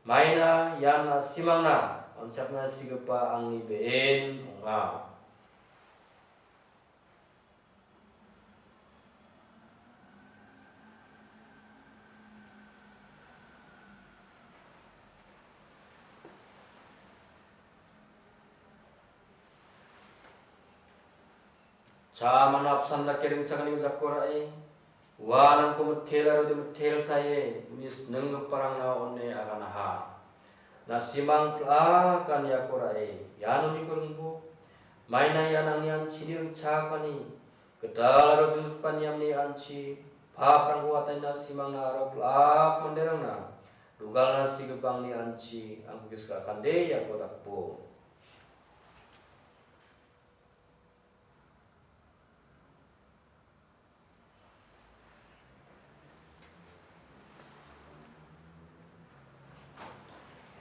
Maina ian na·simangna on·chakna sigipa angni be·en ong·a. Cha·mano apsan dake ringchakani jako ra·e, uanangko mitel aro de mitel taie, uni sinenggiparangna on·e aganaha. Na·simang pil·akan iako ra·e, ian uniko ringbo. Maina ian angni anchini ringchakani, gital aro jujutgipa niamni anchi, paprangko wataina simangna aro pil·ak manderangna, dugalna sigipangni anchi, angko gisik rakande iako dakbo.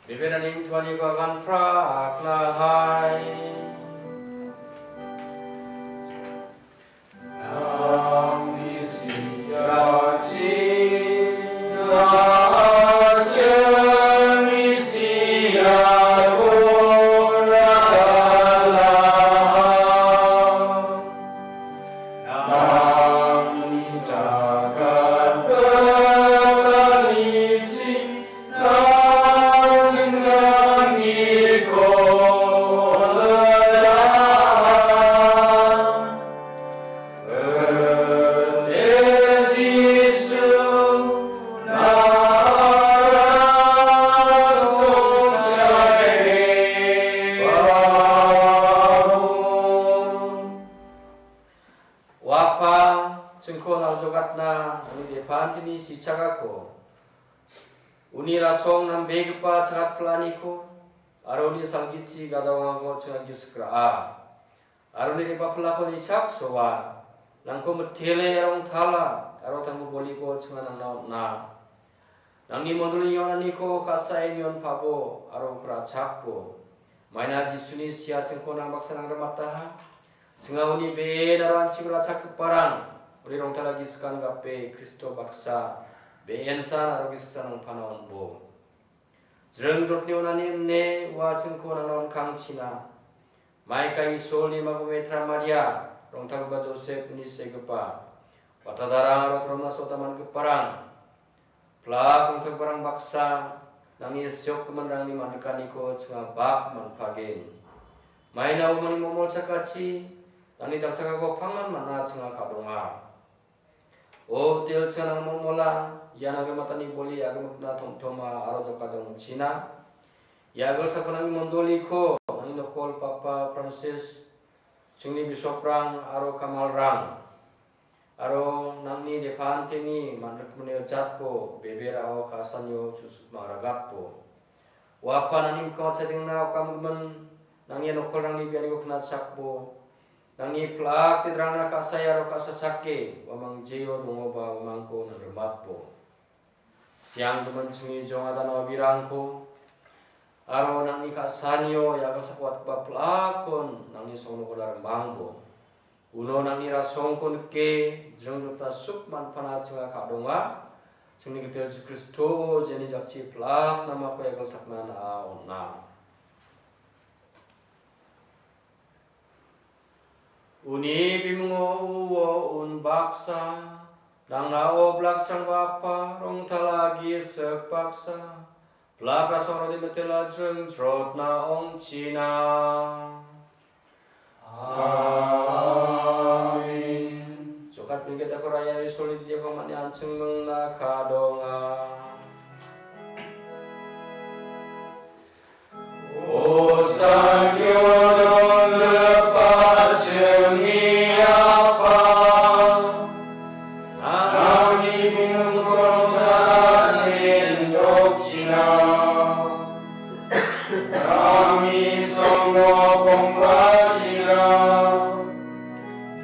Bibelni tuaniko agan pra akna hai. O Apa, chingko naljogatna nangni depanteni sichagako, uni rasong nambegipa chagatpil·aniko, aro uni salgichi gadangako chinga gisik ra·a. Aro uni re·bapilako nichaksoa, nangko mitele aro ongtala, aro tangbo boliko chinga nangna on·a. Nangni mondolni on·aniko ka·sae nion pabo aro ra·chakbo. Maina Jisuni sia chingko nang baksa nangrimataha. Chinga uni be·en aro an·ching ra·chakgiparang uni rongtala gisikan gape Kristo baksa be·ensan aro gisiksan nangpana on·bo. Jringjrotni on·ani ine ua chingko nangna on·kangchina. Maika Isolni magometra Maria, rongtalgipa Josepni segipa, watadarang aro toromna sota man·giparang, plak rongtalgiparang baksa, nangni siokgiminrangni man·rikaniko chinga bak man·pagen. Maina uamangni momol chakachi, nangni dakchakako pangnan man·a chinga ka·donga. O Gitel, chinga nang momola, ia nangrimatani boli agimikna tomtoma aro jokadongchina. Ia agilsako nangni mondoliko, nangni nokol Papa Francis, chingni bisoprang aro kamalrang, aro nangni depanteni man·rikmani jatko beberao ka·sanio susuk mangragatbo. Ua Apa, nangni mikkango chadengna okamgimin, nangni ia nokolrangni bianiko knachakbo. Nangni plak titrangna ka·sae aro ka·sachake, uamang jeo dongoba uamangko nangrimatbo. Sianggimin chingni jong adana obirangko, aro nangni ka·sanio ia agilsako watgipa plakon nangni songnokola rimbangbo. Uno nangni rasongko nike, jringjrotna suk man·pana chinga ka·donga. Chingni Gitel Jisu Kristo, jeni jakchi plak namako ia agilsakna na·a on·a. Uni bimungo uo unbaksa, nangna oblaksrangba Apa, rongtala gisik baksa, plak rasong aro de mitela jringjrotna ong·china. Amen. Apni kita koraya isoli dia komani anching mengna kadonga. O salgio donggipa chingni Apa, nangni bimung kongtanin dokchina. Nangni songo kongkachina.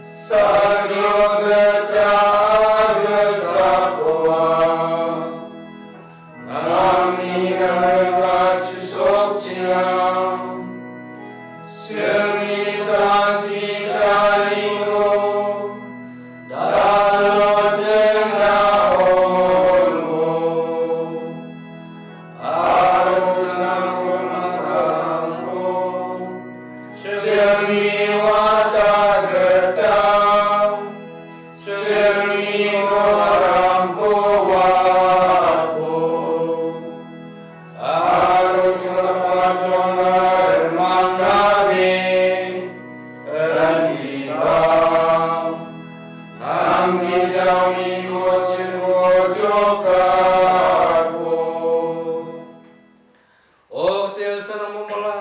Salgio gita agilsakoa. Nangni nangka chisokchina. Chingni santi charingo. Dalo chingna olmo. Aro chingna olmo. Chingni wata gita. Chingni gorangko wapo. Aro chingni patongan mangani randiba. Nangni jawi ko chingko jokapo. O Tel sanamo mala.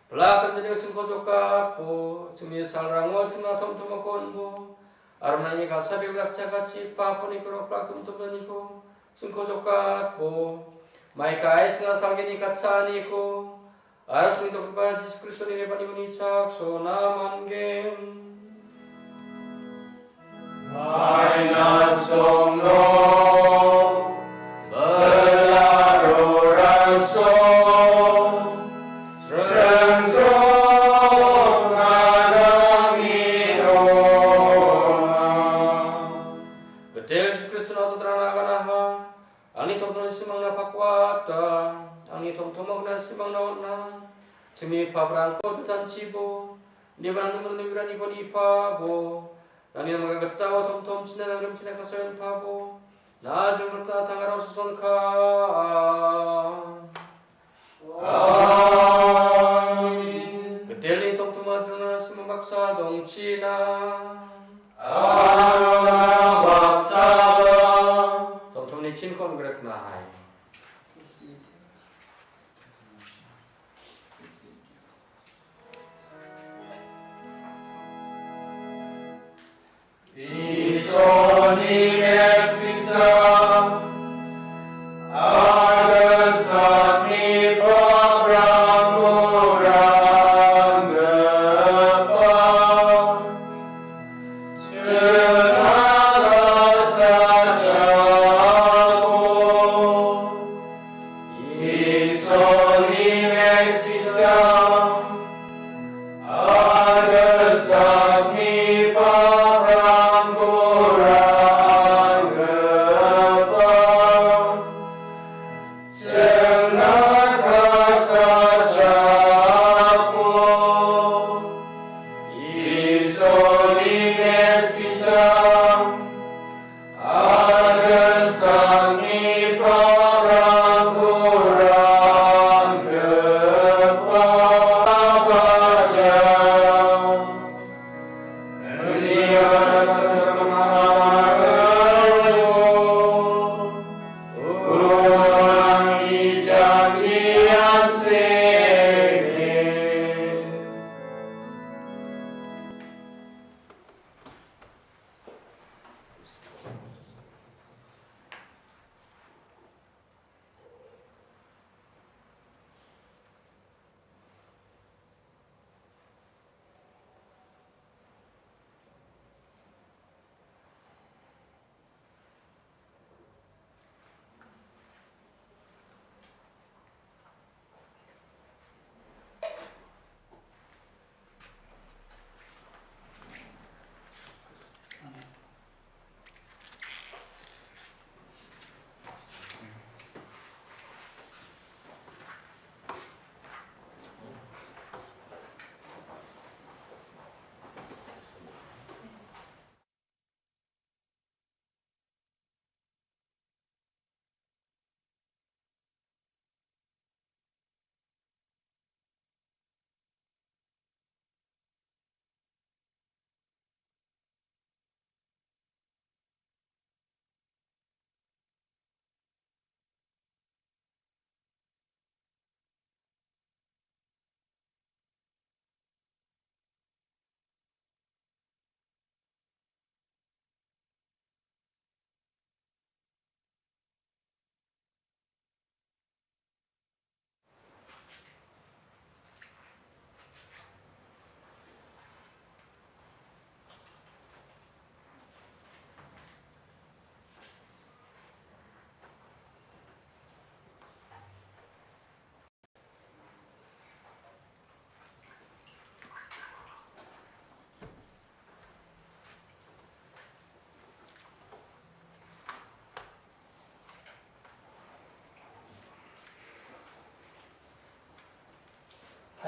Pelak kan jadi chingko jokapo. Chingni salrango chingna tomtomako onbo. Aro nangni ka·sa bebak chakachi paponiko roplak tomtomnaniko chingko jokapo. Maika ai chingna salgini katchaniko. Aro chingni tokgipa Jisu Kristoni rebaniko nichaksona man·gen. Maina songno. Belaro raso, rengjo nanamino. Betel Jisu Kristo na totrana ganaha, angni tomtomna simangna pakwata, angni tomtomna simangna ona, chingni paprangko tesanchibo, nibarang temen nibarani koni pabo, nangni namaka gitawa tomtom china nangrim china kasayan pabo, Najung rikna tangara sosonka. Amen. Betelni tomtoma jona simang baksa dongchina. Amen. Baksa. Tomtomni chinko grikna hai. Isoni mespisa, agasatni paprangko ranggepa, chenala sachako. Isoni meskisa, agasatni paprangkora.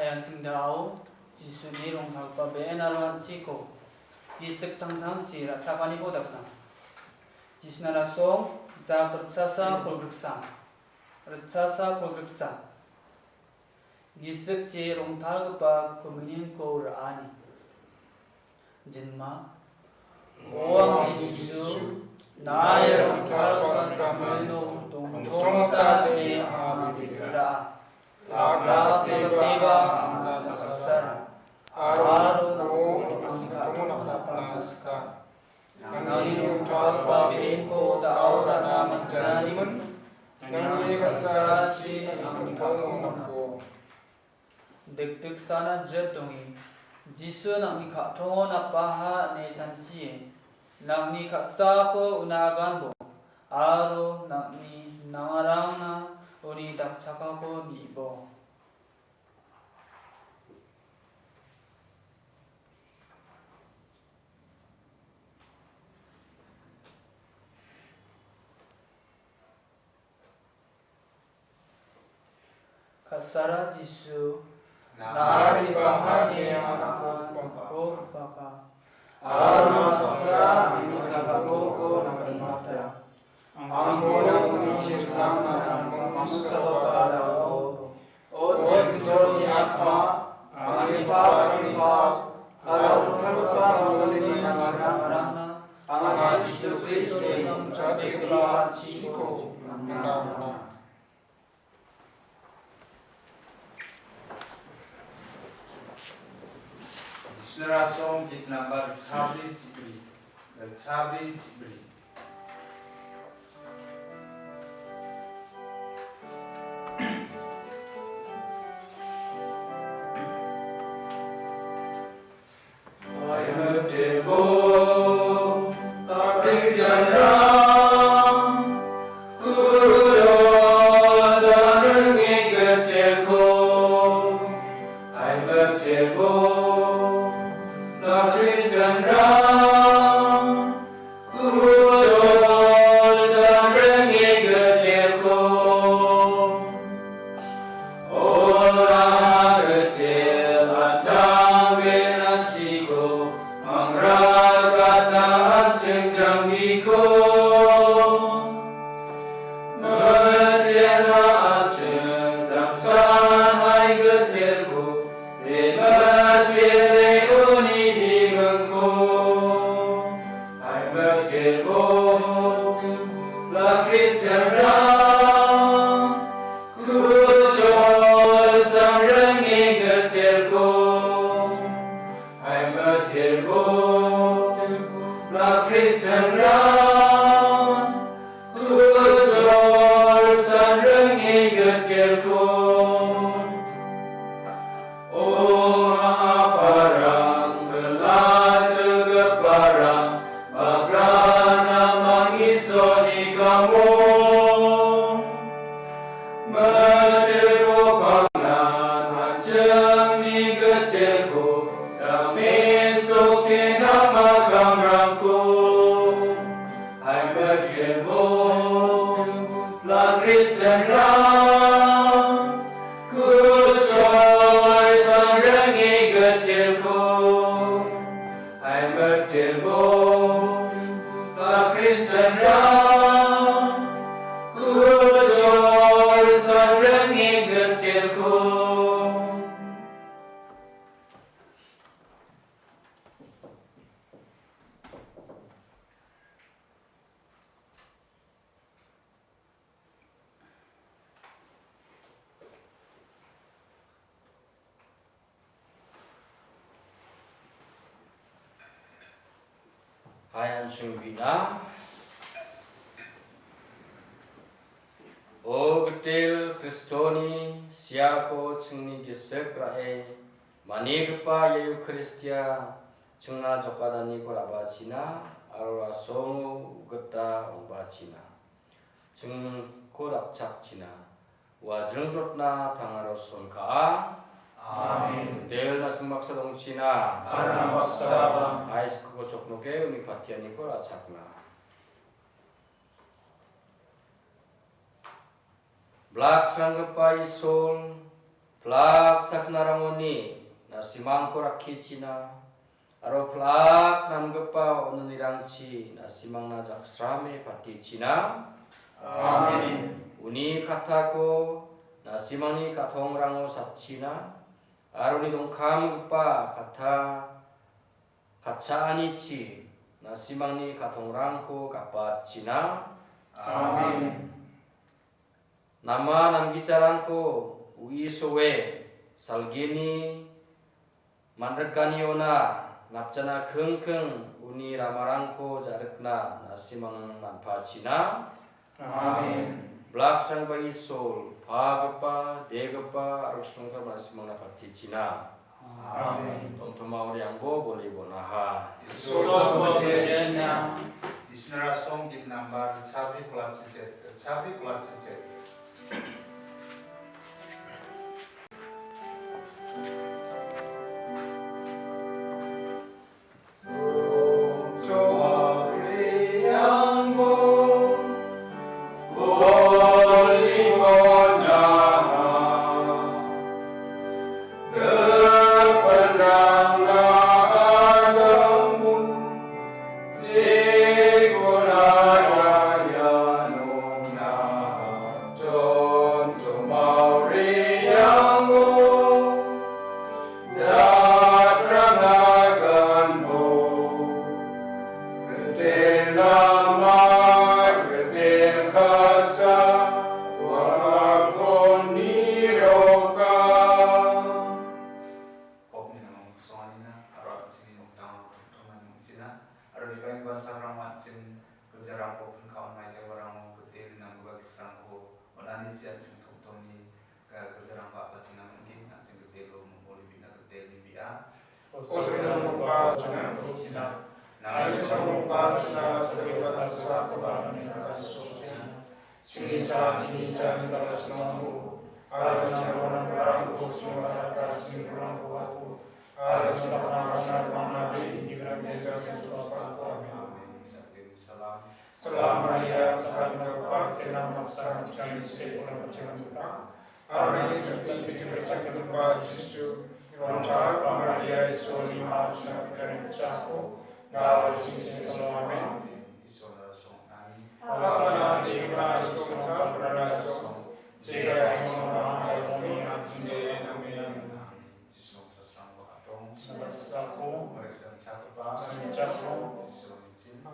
Ayang chingdao Jisuni rongtalgipa be·en aro an·chiko gisik tangtangchi ra·chapaniko dakna. Jisuna rasong jak ritchasa kolgriksa, ritchasa kolgriksa. Gisikchi rongtalgipa komunionko ra·ani. Jinma. O angni Jisu, na·e rongtalgipa sakamino dongchongata ine anga bibira. Lakna gateba anga saksara. Aro nangko angni ka·tongna napna sika. Nangni rongtalgipa be·enko da·o ra·na manjananimin, nangni ka·sachi angni ka·tongo nangko. Dikdiksana jret donge, Jisu nangni ka·tongo napaha ine chanchie, nangni ka·sako una aganbo, aro nangni nangarangna uni dakchakako nibo. Ka·sara Jisu, nari bahani angko ripaka, aro nasa angni ka·tongko nangrimata. Angko nangni chingtangna nangmang mangsaba balao. O Jinjoni Apa, angni pa, angni pa, aro rongtalgipa Manggilni nangarangna, anga Jisu Kristoni namchakgipa an·chingko nangna. Jisuna rasong git nambar chabri chibri, chabri chibri. Hai meterbo, Kristianrang, kucho sanrengi getirko. Hai meterbo, Kristianrang, kucho sanrengi getirko. Ora getir an·tangben an·chiko mangrakatna an·ching jambiko. Meterna an·ching damsan hai getirko, re metir re uni bimingko. Hai meterbo, la Kristianrang, kucho sanrengi getirko. Hai meterbo, la Kristianrang, kucho sanrengi getirko. O ma·a parang, kelatgiparang, bagrana mang Isolni kamo. Meterbo pangnan an·chingni getirko, dame soke nama kamrangko. Hai meterbo, la Kristianrang, kucho sanrengi getirko. Hai meterbo, la Kristianrang, kucho sanrengi getirko. Hai an·ching bina. O gitel Kristoni siako chingni gisik ra·e manigipa ia Eukaristia chingna jokadaniko ra·bachina aro rasongo gita ong·bachina. Chingko dakchakchina. Ua jringjotna tangaro sonka·a. Amen. Del na·sing baksa dongchina. Aro nang baksaba. Hai skoko choknoke uni patianiko ra·chakna. Blaksranggipa Isol, Plak saknarangoni na·simangko rakkichina, aro plak namgipa ononirangchi na·simangna jaksrame patichina. Amen. Uni kattako na·simangni ka·tongrango satchina, aro uni dongkamgipa katta katchaanichi na·simangni ka·tongrangko gapatchina. Amen. Nama namgicharangko uisoe salgini man·rikaniona napjana kingking uni ramarangko ja·rikna na·simang manpachina. Amen. Blaksrangba Isol, pagipa, degipa, aro songgipa na·simangna patichina. Amen. Tomtomao riangbo boli bonaha. Isol, Isol, Jisunara song git nambar chabri kolatsi chet, chabri kolatsi chet. Pokni namang songanina, aro an·chingni nokdango tomani ong·china, aro debaigipa sakramo an·ching giljarangko pin ka·on maigiparango giteni namgipa gisrangko on·ani chi an·ching tomtome, eh, giljarangko apachina mangkin, an·ching gitelo mongoli bina gitelni bia. Osana mokba china tokchina. Nangni samokba china sariba tasa koba nangni tasa sokchina. Chingni cha, chingni cha, ni bala chinamangko. Aro china barang barangko, china barang barang, chini barangko wato. Aro china barang barang, barang barang, ni barang jenja, jenja, barang barang. Amen. Salam Maria, salam Bapa, kenal masa, chani se, orang macam apa. Amen. Seperti itu, kita berdoa, Yesus, orang Maria, Yesus, lima, china, kita yang pecah, dawa, sini, sini, amen. Yesus, orang song, amen. Bapa di surga, berdoa, Jika jangan orang ada kami yang tinggal yang kami yang Jisu Kristus rangko atong. Sebab aku. Mereka cakap. Mengucapku. Jisu izin.